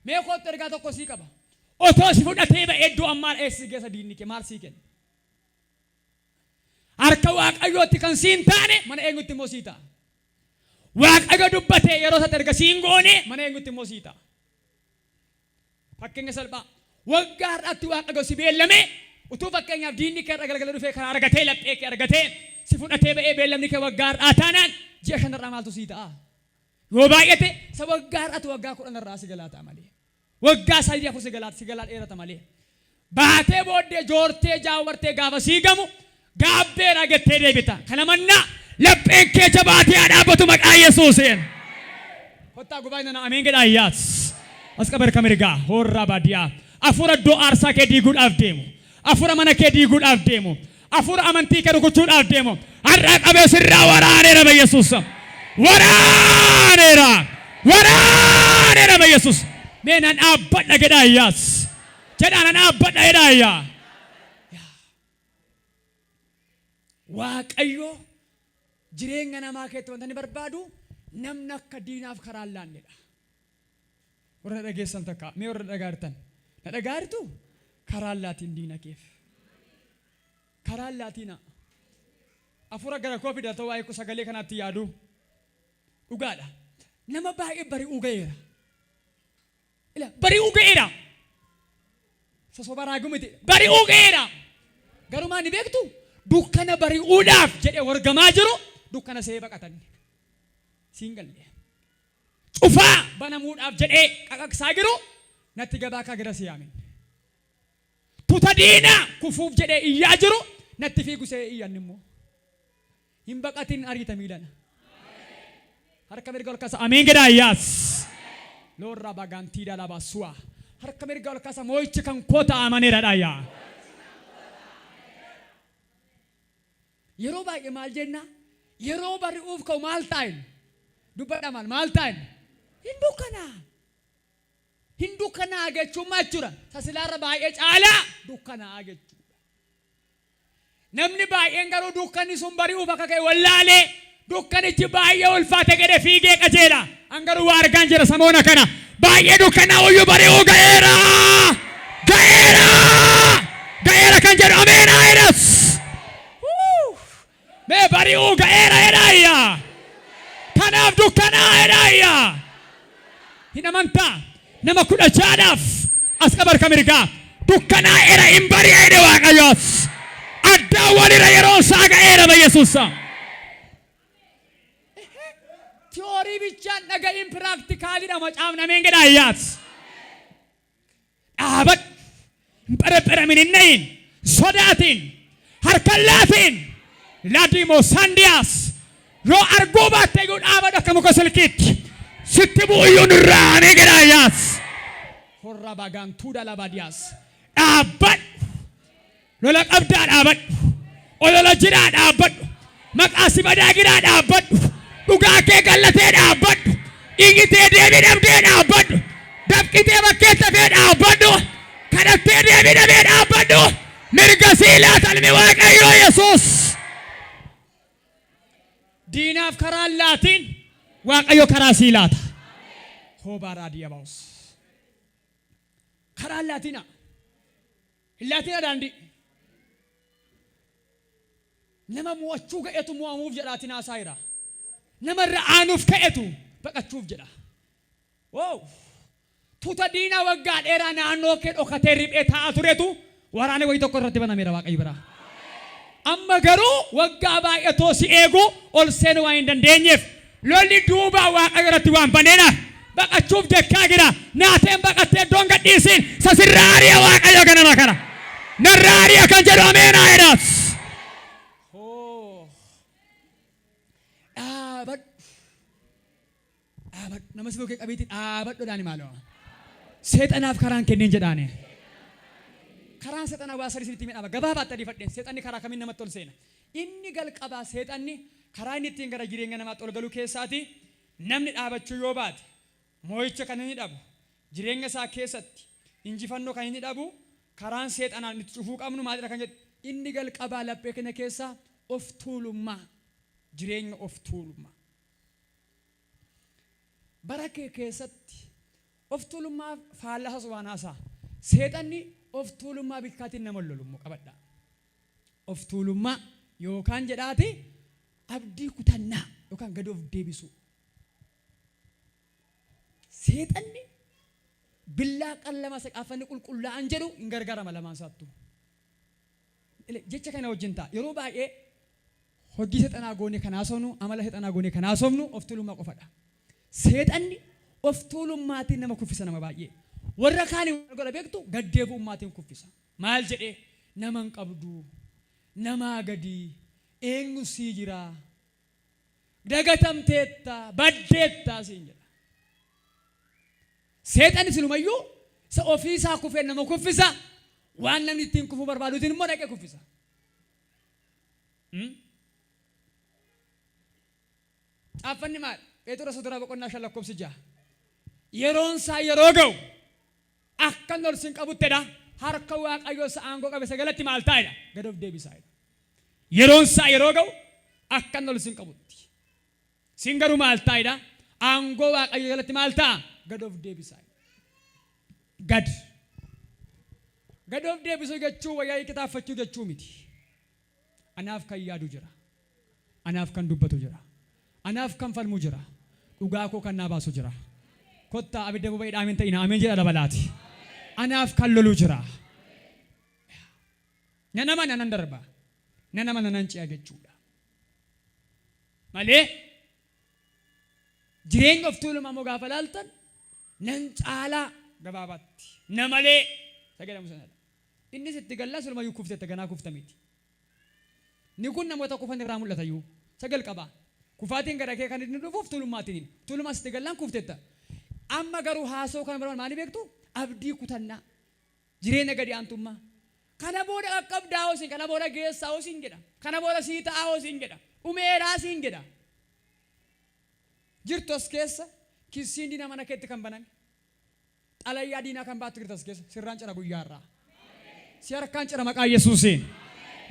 Mee kottu, ergaa tokko sii qaba. Otoo si fudhatee ba'ee iddoo ammaa eessa si geessa diinni kee, maal sii kenna? Harka Waaqayyootti kan siin taane mana eenyutti immoo sii ta'a? Waaqayyo dubbatee yeroo isaatti erga siin goone mana eenyutti immoo sii ta'a? Fakkeenya salphaa. Waggaa har'aatti Waaqayyo si beellame, utuu fakkeenyaaf diinni kee har'a galgala dhufee karaa argatee laphee kee argatee si fudhatee ba'ee, beellamni kee waggaa har'aa taanaan ji'a shanarraa maaltu sii ta'a? Yoo baay'ate isa waggaa har'atu waggaa 10 irraa si galaa ta'a malee. Waggaa 3 4 si galaa si galaa dheerata malee. Baatee booddee joortee jaawwartee gaafa sii gamu gaabbeera jettee deebita. Kana mannaa lapheen kee jabaatee haa dhaabbatu maqaa Yesuusiin. Kottaa gubaa'ina nana ameen jedhaa iyyaas. As qabar ka mirgaa hoorraa baadiyaa. Afuura iddoo aarsaa kee diiguudhaaf deemu. Afuura mana kee diiguudhaaf deemu. Afuura amantii kee rukuchuudhaaf deemu. Har'aa qabee sirraa waraaneera ba Yesuus. Waraaneera. Waraaneera ba Yesuus. Mee nan dhaabbadha jedhaa iyyaas. Jedhaa nan dhaabbadha jedhaa iyyaa. Waaqayyo jireenya namaa keessatti wanta inni barbaadu namni akka diinaaf karaa hin laannedha. Warra na dhageessan takka mee warra na dhagaa jirtan na dhagaa jirtu karaa hin laatiin diina keef. Karaa hin laatiina. Afuura gara koo fida ta'uu waa'ee sagalee kanaatti yaadu. Dhugaadha. Nama baay'ee bari'uu ga'eera. Ila bari'uu ga'eera. Sosoba raaguu miti. Bari'uu ga'eera. Garuu maal ni beektu? Dukkana bari'uudhaaf jedhee wargamaa jiru dukkana se'ee baqatan. Siin galle. Cufaa banamuudhaaf jedhee qaqaqsaa jiru natti gabaa kaa gara si yaamin. Tuta diinaa kufuuf jedhee iyyaa jiru natti fiigu se'ee iyyan immoo. Hin baqatin ariita miilana. Harka mirga ol kasa ameen jedhaa iyyaas. Loorraa bagaantiidhaa labaa su'a. Harka mirga ol kasa moo'ichi kan koo ta'a amaneera dha yaa. Yeroo baay'ee maal jenna? Yeroo bari'uuf ka'u maal ta'a inni? Dubbadhaa maal maal ta'a inni? Hin dukkanaa. Hin dukkanaa'a jechuun maal jechuudha? Tasilaarra baay'ee caalaa dukkanaa'a jechuudha. Namni baay'een garuu dukkanni sun bari'uuf akka ka'e wallaalee dukkanichi baay'ee ulfaate jedhe fiigee qajeela. An garuu waa argaan jira samoona kana. Baay'ee dukkanaa'uyyuu bari'uu ga'eera! Ga'eera! Ga'eera kan jedhu ameen haa jedhas. Mee bari'uu ga'eera jedhaa iyyaa. Kanaaf dukkanaa jedhaa iyyaa. Hin amantaa nama 16dhaaf as qaba harka mirgaa. Dukkanaa'eera hin bari'a jedhe Waaqayyoos. Addaan walirra yeroon isaa ga'eera ba Yesuus. Tiyoorii bichaan dhaga'iin piraaktikaalidha macaafni ameen jedhaa iyyaas. Dhaabadhu. Hin pherepheremin, hin nahin, sodaatiin, harka hin laatiin. Laadiimoo Saandiyaas yoo arguu baatte iyyuu dhaabadhu akka muka silkiitti. Sitti bu'u iyyuu nurraa amee jedhaa yaas. Horra bagaantuudha labadiyaas. Dhaabbadhu. Lola qabdaa dhaabadhu. Olola jiraa dhaabbadhu. Maqaa si badaa jiraa dhaabbadhu. Dhugaa kee gallatee dhaabbadhu. Iyyitee deebii dhabdee dhaabbadhu. Dafqitee bakkeetti hafee dhaabbadhu. Kadhattee deebii dhabee dhaabbadhu. Mirga sii laata ilmi Waaqayyoo Yesuus. Diinaaf karaa hin laatiin Waaqayyo karaa sii laata. Hoobaa raadii abaus. Karaa hin laatinaa. Hin laatinaa daandii. Nama mo'achuu ga'etu mo'amuuf jedhaatiin haasaa jira. Nama irra aanuuf ka'etu baqachuuf jedha. Wow! Tuta diinaa waggaa dheeraa naannoo kee dhokatee riphee taa'aa turetu waraana wayii tokko irratti banameera Waaqayyo biraa. Amma garuu waggaa baay'atoo si eegu ol seenuu waan hin dandeenyeef lolli duubaa Waaqayyo irratti waan baneenaaf baqachuuf jechaa jira. Naateen baqattee iddoon gadhiisiin isa sirraa ari'a Waaqayyo ganama kana. Narraa ari'a kan jedhu ameen haa jedhaas. Hoo. Dhaabadhu. Dhaabadhu. Nama si bukkee qabiitii dhaabadhu jedhaani maaloo. Seexanaaf karaan kenniin jedhaani. Karaan seexanaa waa sadii isinitti himee dhaaba. Gabaabaatti adiifadheen seexanni karaa kamiin namatti ol seena. Inni galqabaa seexanni karaa inni ittiin gara jireenya namaatti ol galu keessaati namni dhaabachuu yoo baate moo'icha kan inni dhabu jireenya isaa keessatti injifannoo kan inni dhabu karaan seexanaan itti cufuu qabnu maalidha kan jedhu inni galqabaa laphee keenya keessaa of tuulummaa jireenya of tuulummaa. Bara kee keessatti of tuulummaa faallaa waan haasaa. Seexanni of tuulummaa bikkaatiin nama lolu immoo qabadhaa. Of tuulummaa yookaan jedhaati abdii kutannaa yookaan gadi of deebisuu. Seexanni billaa qallama saqaafanni qulqullaa'an jedhu hin gargaarama lamaan isaattuu. Jecha kana wajjin ta'a. Yeroo baay'ee hojii seexanaa goonee kan haasofnu, amala seexanaa goonee kan haasofnu of tuulummaa qofadha. Seexanni of tuulummaatiin nama kuffisa nama baay'ee. Warra kaanii godha beektu gaddeebi'ummaatiin kuffisa. Maal jedhee nama hin qabdu, namaa gadii, eenyu sii jira, dagatamteetta, baddeetta siin jedha. Seexanni silumayyuu isa ofiisaa kufee nama kuffisa, waan namni ittiin kufuu barbaaduutiin immoo dhaqee kuffisa. Caaffanni maal? Pheexiroos duraa boqonnaa 5 lakkoofsi 6. Yeroon isaa yeroo ga'u akka inni ol sin qabuttedha. Harka Waaqayyoo isa aangoo qabe sagalatti maal taa'edha? Gad of deebisaa'edha. Yeroon isaa yeroo ga'u akka inni ol sin qabutti. Sin garuu maal taa'edha? Aangoo Waaqayyoo jalatti maal ta'a? Gad of deebisaa'edha. Gad. Gad of deebisuu jechuu wayyaa kitaabfachuu jechuu miti. Anaaf kan yaadu jira. Anaaf kan dubbatu jira. Anaaf kan falmu jira. Dhugaa koo kan naa baasu jira. Kottaa abidda boba'ee dhaameen ta'ina ameen jedha dabalaati. Anaaf kan lolu jira. Nan amana nan darba. Nan amana nan ce'a jechuudha. Malee jireenya of tuulummaa immoo gaafa laaltan nan caalaa gabaabaatti. Na malee isa jedhamu sanadha. Innis itti gallaa silumayyuu kufteetta ganaa kufta miti. Inni kun namoota kufan irraa mul'ata iyyuu. Sagal qaba. Kufaatiin gara kee kan inni dhufuuf tuulummaatiin. Tuulummaa sitti gallaan kuftetta. Amma garuu haasoo kana barbaadu maali beektu? Abdii kutannaa. Jireenya gadi aantummaa. Kana booda qaqqabdaa hoosiin, kana booda geessaa hoosiin jedha. Kana booda sii ta'aa hoosiin jedha. Dhumeeraa siin jedha. Jirtu as keessa kissiin diinaa mana keetti kan baname. Xalayyaa diinaa kan baattu jirtu as keessa sirraan cira guyyaa irraa. Si harkaan cira maqaa Yesuusiin.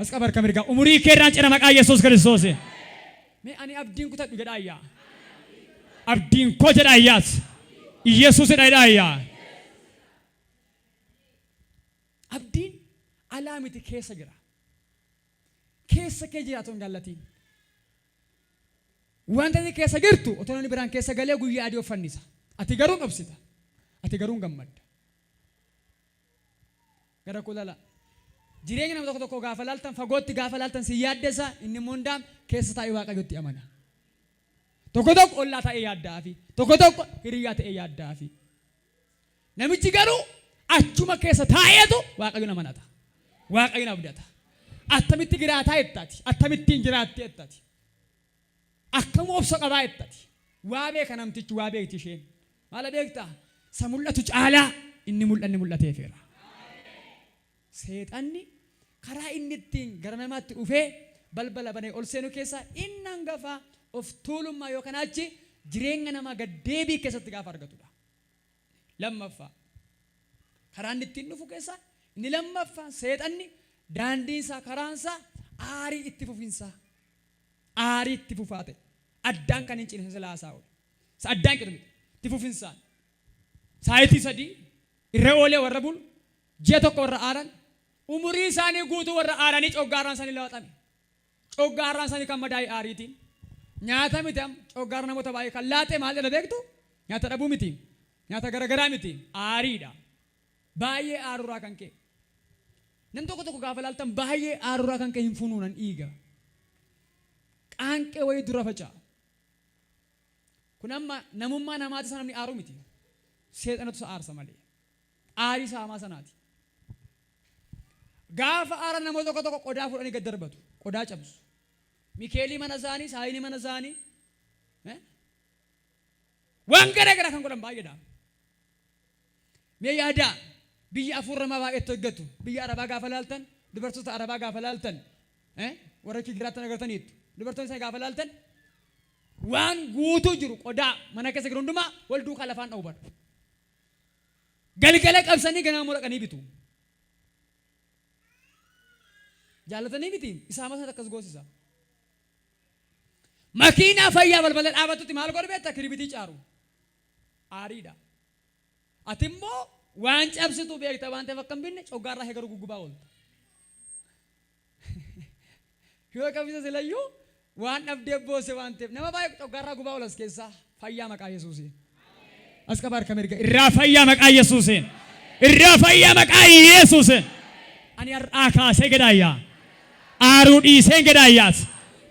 As qaba harka mirgaa. Umurii kee irraan cira maqaa Yesuus Kiristoosiin. Mee ani abdiin kutadhu jedhaa ayyaa. Abdiin koo jedha ayyaas. Yesuusidha jedhaa ayyaa. Abdiin alaa miti keessa jira. Keessa kee jiraatu hin jaallatiin. Wanta ati keessa jirtu otoo namni biraan keessa galee guyyaa adii of fannisa. Ati garuu hin obsita. Ati garuu hin gammadda. Gara koo lala. Jireenya nama tokko tokko gaafa laaltan fagootti gaafa laaltan si yaaddessa inni immoo hundaam keessa taa'ee Waaqayyotti amana. Tokko tokko ollaa taa'ee yaadda'aafi. Tokko tokko hiriyyaa ta'ee yaadda'aafi. Namichi garuu achuma keessa taa'eetu Waaqayyoon amanata. Waaqayyoon abdata. Attamitti jiraataa jettaati. Akkamittiin jiraatte jettaati. Akkam obsa qabaa jettaati. Waa beeka namtichi waa beekti isheen. Maala beektaa? Isa mul'atu caalaa inni mul'anni mul'ateefeera. Seexanni karaa inni ittiin gara namaatti dhufee balbala banee ol seenu keessaa inni hangafaa of tuulummaa yookaan achi jireenya namaa gad deebii keessatti gaafa argatudha. Lammaffaa karaa inni ittiin dhufu keessaa inni lammaffaa seexanni daandiin isaa karaan isaa aarii itti fufinsaa aarii itti fufaa ta'e addaan kan hin cine silaa isaa oole. Isa addaan citu miti itti fufinsaan saayitii 3 irra oolee warra bulu ji'a tokko warra aaran umurii isaanii guutuu warra aaranii coggaarraan isaanii laaxame. Coggaarraan isaanii kan madaa'e aariitiin. Nyaata miti amma coggaarra namoota baay'ee kan laaxe maal jedha beektu? Nyaata dhabuu miti. Nyaata garagaraa miti. Aariidha. Baay'ee aarurraa kan ka'e. Nam tokko tokko gaafa laaltan baay'ee aarurraa kan ka'e hin funuunan dhiiga. Qaanqee wayii dura faca'a. Kun amma namummaa namaati isa namni aaru miti. Seexanatu isa aarsa malee. Aarii isa hamaa sanaati. Gaafa aaran namoota tokko tokko qodaa fudhanii gad darbatu. Qodaa cabsu. Mikeelii mana isaanii, saayinii mana isaanii. Waan gara garaa kan godhan baay'eedha. Mee yaadaa biyya hafuurri hamaa baay'eetti hojjetu. Biyya Arabaa gaafa laaltan, dubartoota Arabaa gaafa laaltan, warra achi jiraatan agartaniittu. Dubartoonni isaanii gaafa laaltan waan guutuu jiru qodaa mana keessa jiru hundumaa wal duukaa lafaan dha'u bara. Galgala qabsanii ganama immoo dhaqanii bitu. Jaallatanii miti isaa masana akkas goosisa. Makiinaa fayyaa balbala dhaabatutti maal godhu beektaa kiribitii caaru. Aariidha. Ati immoo waan cabsitu beekta waan ta'eef akka hin binne coggaarraa kee garuu guggubaa oolta. Yoo qabisa silayyuu waan dhabdee boose waan ta'eef nama baay'ee coggaarraa gubaa oolas keessaa fayyaa maqaa Yesuusiin. As qaba harka mirga irraa fayyaa maqaa Yesuusiin. Irraa fayyaa maqaa Yesuusiin. Ani har'aa kaasee gedhaayyaa. Aaruu dhiiseen gedhaayyaas.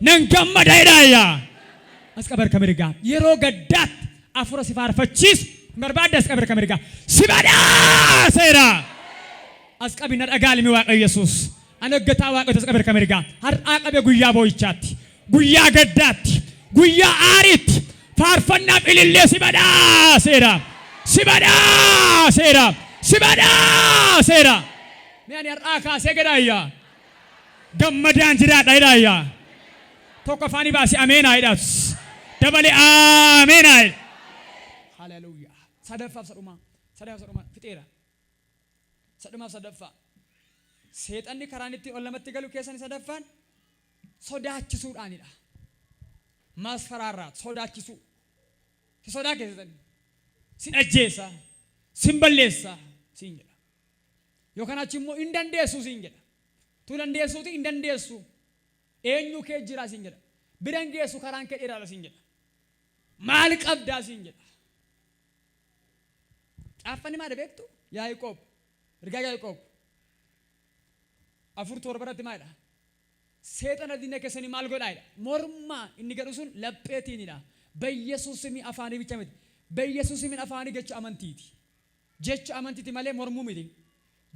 Nan gammada jedhaayyaa. As qaba harka mirgaa. Yeroo gaddaatti Afura si faarfachiisu hin barbaadde as qabi harka mirgaa. Si badhaaseera. As qabi na dhagaa ilmi Waaqayyo Yesuus. Ani hojjetaa Waaqayyo as qabi harka mirgaa. Har'aa qabee guyyaa boo'ichaatti, guyyaa gaddaatti, guyyaa aariitti faarfannaaf ilillee si badhaaseera. Si badhaaseera. Si badhaaseera. Mee ani har'aa kaasee gadhaayyaa. Gammadaan jiraadha jedhaayyaa. Tokko afaanii baasi ameenaa jedhaas. Dabale ameenaa jedha. Haleluuyaa. Sadaffaaf sadhumaa. Sadaffaaf sadhumaa fixeera. Sadhumaaf sadaffaa. Seexanni karaan ittiin ol namatti galu keessan sadaffaan sodaachisuudhaanidha. Maasfaraarraa sodaachisuu. Si sodaa keessatti sin ajjeesa, sin balleessa siin jedha. Yookaan achi immoo hin dandeessu siin jedha. Tu dandeessuuti hin dandeessu. Eenyu kee jira siin jedha. Biran geessu karaan kee dheeraadha siin jedha. Maal qabdaa siin jedha. Caaffanni maal beektu? Yaaqoob. Ergaa Yaaqoob. 4:7 irratti maalidha? Seexana diina keessanii maal godhaa jedha. Mormaa inni godhu sun lapheetiinidha. በኢየሱስ ስም afaanii ብቻ miti. በኢየሱስ ስም afaanii jecha amantiiti. Jecha amantiiti malee mormuu miti.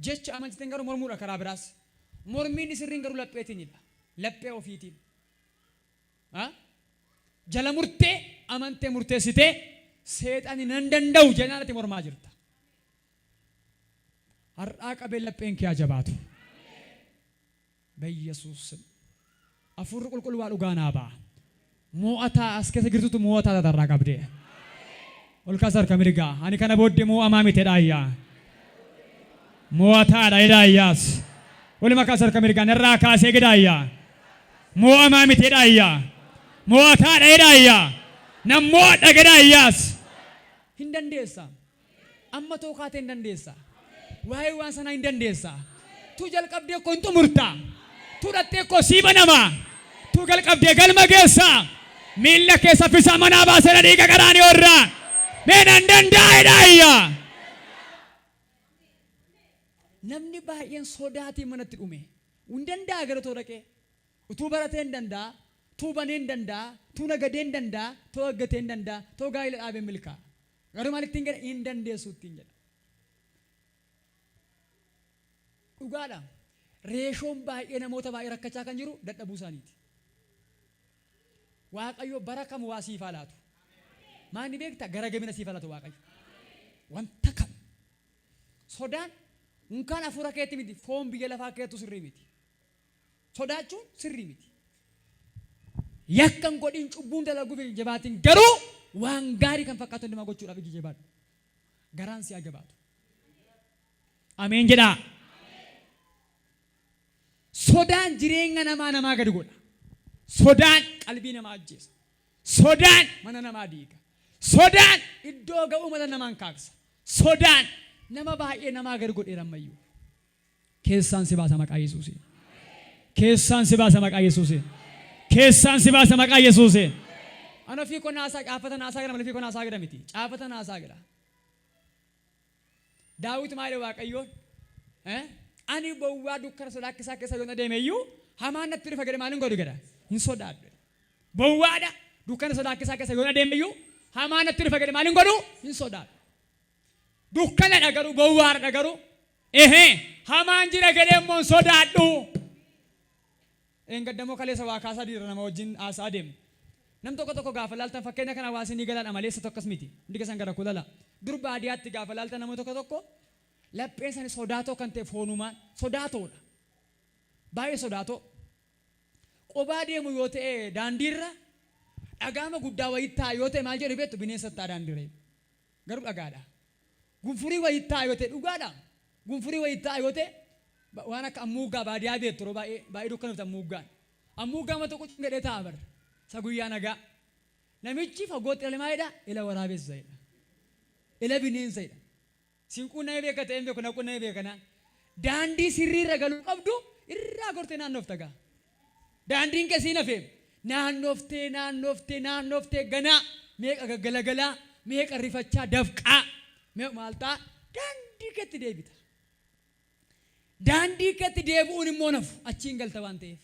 Jecha amantiitiin garuu mormuudha karaa biraas. Mormiin sirriin garuu lapheetiinidha. Laphee ofiitiin. Jala murtee amantee murteessitee seexani nan danda'u jennaan ati mormaa jirta. Har'aa qabee lapheen kee haa jabaatu. በኢየሱስ ስም Hafuurri qulqulluu waa dhugaa naa ba'a. Mo'ataa as keessa jirtutu mo'ataa tatarraa qabdee. Ol kaasa harka mirgaa. Ani kana booddee mo'amaa miti dhaayyaa. Mo'ataadha jedhaayyaas. Waluma kaasa harka mirgaa narraa kaasee gedhaayyaa. Mo'amaa miti jedhaayyaa. Mo'ataadha jedhaayyaa. Nan mo'adha gedhaayyaas. Hin dandeessa. Amma too kaatee hin dandeessa. Waa'ee waan sanaa hin dandeessa. Tu jalqabdee koo hin xumurta. Tu dhattee koo sii banama. Tu jalqabdee galma geessa. Miilla kee saffisaa manaa baasee dhiiga qaraanii irraa. Mee nan danda'a jedhaayyaa. Namni baay'een sodaatiin manatti dhume. Hin danda'a gara too dhaqee. Utuu baratee hin danda'a. Tuu banee hin danda'a. Tuu nagadee hin danda'a. Tuu haggatee hin danda'a. Tuu gaa'ela dhaabee milkaa'a. Garuu maal ittiin jedha? Hin dandeessu ittiin jedha. Dhugaadha. Reeshoon baay'ee namoota baay'ee rakkachaa kan jiru dadhabuu isaaniiti. Waaqayyo bara kam waa siif haa laatu. Maal beektaa? Gara gabina siif haa laatu Waaqayyo. Wanta kam. Sodaan unkaan hafuura keetti miti foon biyya lafaa keettu sirrii miti. Sodaachuun sirrii miti. Yakkan godhin cubbuun dalaguuf hin jabaatin garuu waan gaarii kan fakkaatu hundumaa gochuudhaaf iji jabaadhu. Garaan si haa jabaatu. Ameen jedhaa. Sodaan jireenya namaa namaa gadi godha. Sodaan qalbii namaa ajjeesa. Sodaan mana namaa diiga. Sodaan iddoo ga'uu mala namaan kaaksa. Sodaan nama baay'ee namaa gadi godheera ammayyuu. Keessaan si baasa maqaa Yesuusiin. Keessaan si baasa maqaa Yesuusiin. Keessaan si baasa maqaa Yesuusiin. Ana ofii koo naasaa caafata naasaa jedha malee ofii koo naasaa jedha miti. Caafata naasaa jedha. Daawit maal Waaqayyoon? Ani bowwaa dukkana sodaachisaa keessa yoon adeeme iyyuu hamaan natti dhufa jedhe maal hin godhu jedha? Hin sodaadhu. Bowwaadha dukkana sodaachisaa keessa yoon adeeme iyyuu hamaan natti dhufa jedhe maal hin godhu? Hin sodaadhu. Dukkanadha garuu bowwaadha garuu ehee hamaan jira jedhee immoo hin sodaadhu. Eengaddamoo kaleessa waa kaasaa dhiira nama wajjin haasaa deemu. Nam tokko tokko gaafa laaltan fakkeenya kana hawaasni ni galaadha malee isa tokkos miti. Hundi keessan gara kulala. Dur baadiyyaatti gaafa laaltan nama tokko tokko lapheen isaanii sodaatoo kan ta'e foonumaan sodaatoodha. Baay'ee sodaatoo. Qobaa deemu yoo ta'e daandiirra dhagaama guddaa wayii taa'a yoo ta'e maal jedhu beektu bineensa ta'a daandiirra. Garuu dhagaadha. Gunfurii wayii taa'a yoo ta'e dhugaadha. Gunfurii wayii taa'a yoo ta'e waan akka ammuuggaa baadiyyaa beektu yeroo baay'ee baay'ee dukkanofte ammuuggaan. Ammuuggaa mata tokko gadhee taa'a bara. Isa guyyaa nagaa. Namichi fagootti ilaale maalidha? Ila waraabessa jedha. Ila bineensa jedha. Siin quunnamee beeka ta'ee hin beeku na quunnamee beeka naan. Daandii sirriirra galuu qabdu irraa gortee naannofta gaa. Daandiin kee siin hafeem. Naannoftee naannoftee naannoftee ganaa meeqa gaggalagalaa meeqa rifachaa dafqaa meeqa maal ta'a daandii keetti deebita. Daandii keetti deebi'uun immoo nafu achiin galta waan ta'eef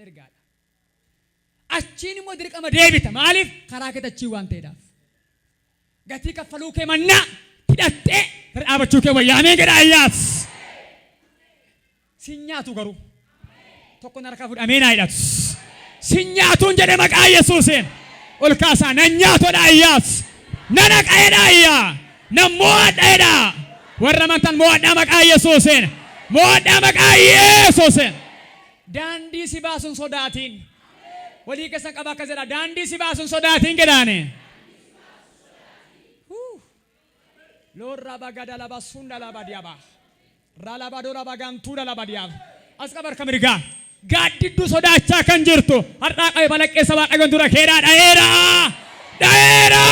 ergaadha. Achiin immoo dirqama deebita maaliif karaa keetti achiin waan ta'eedhaaf. Gatii kaffaluu kee mannaa hidhattee irra dhaabachuu kee wayyaa. Ameen jedha ayyaas. Sin nyaatu garuu. Tokko harkaa fuudhe ameen haa hidhatu. Sin nyaatuun jedhe maqaa Yesuusiin. Ol kaasaa nan nyaatodha ayyaas. Nan haqa'edha ayyaa. Nan mo'adha. Warra amantan mo'adhaa maqaa Yesuusiin. Mo'adhaa maqaa Yesuusiin. Daandii si baasuun sodaatiin. Walii keessan qaba akkas jedha. Daandii si baasuun sodaatiin jedhaani. Loorra bagada laba sunda laba diaba. Ralaba dola bagantuu laba diaba. As qaba harka mirgaa. Gaaddidduu sodaachaa kan jirtu har'aa qabe balaqqeessa Waaqayyoon dura keedhaa dha'eera. Dha'eera.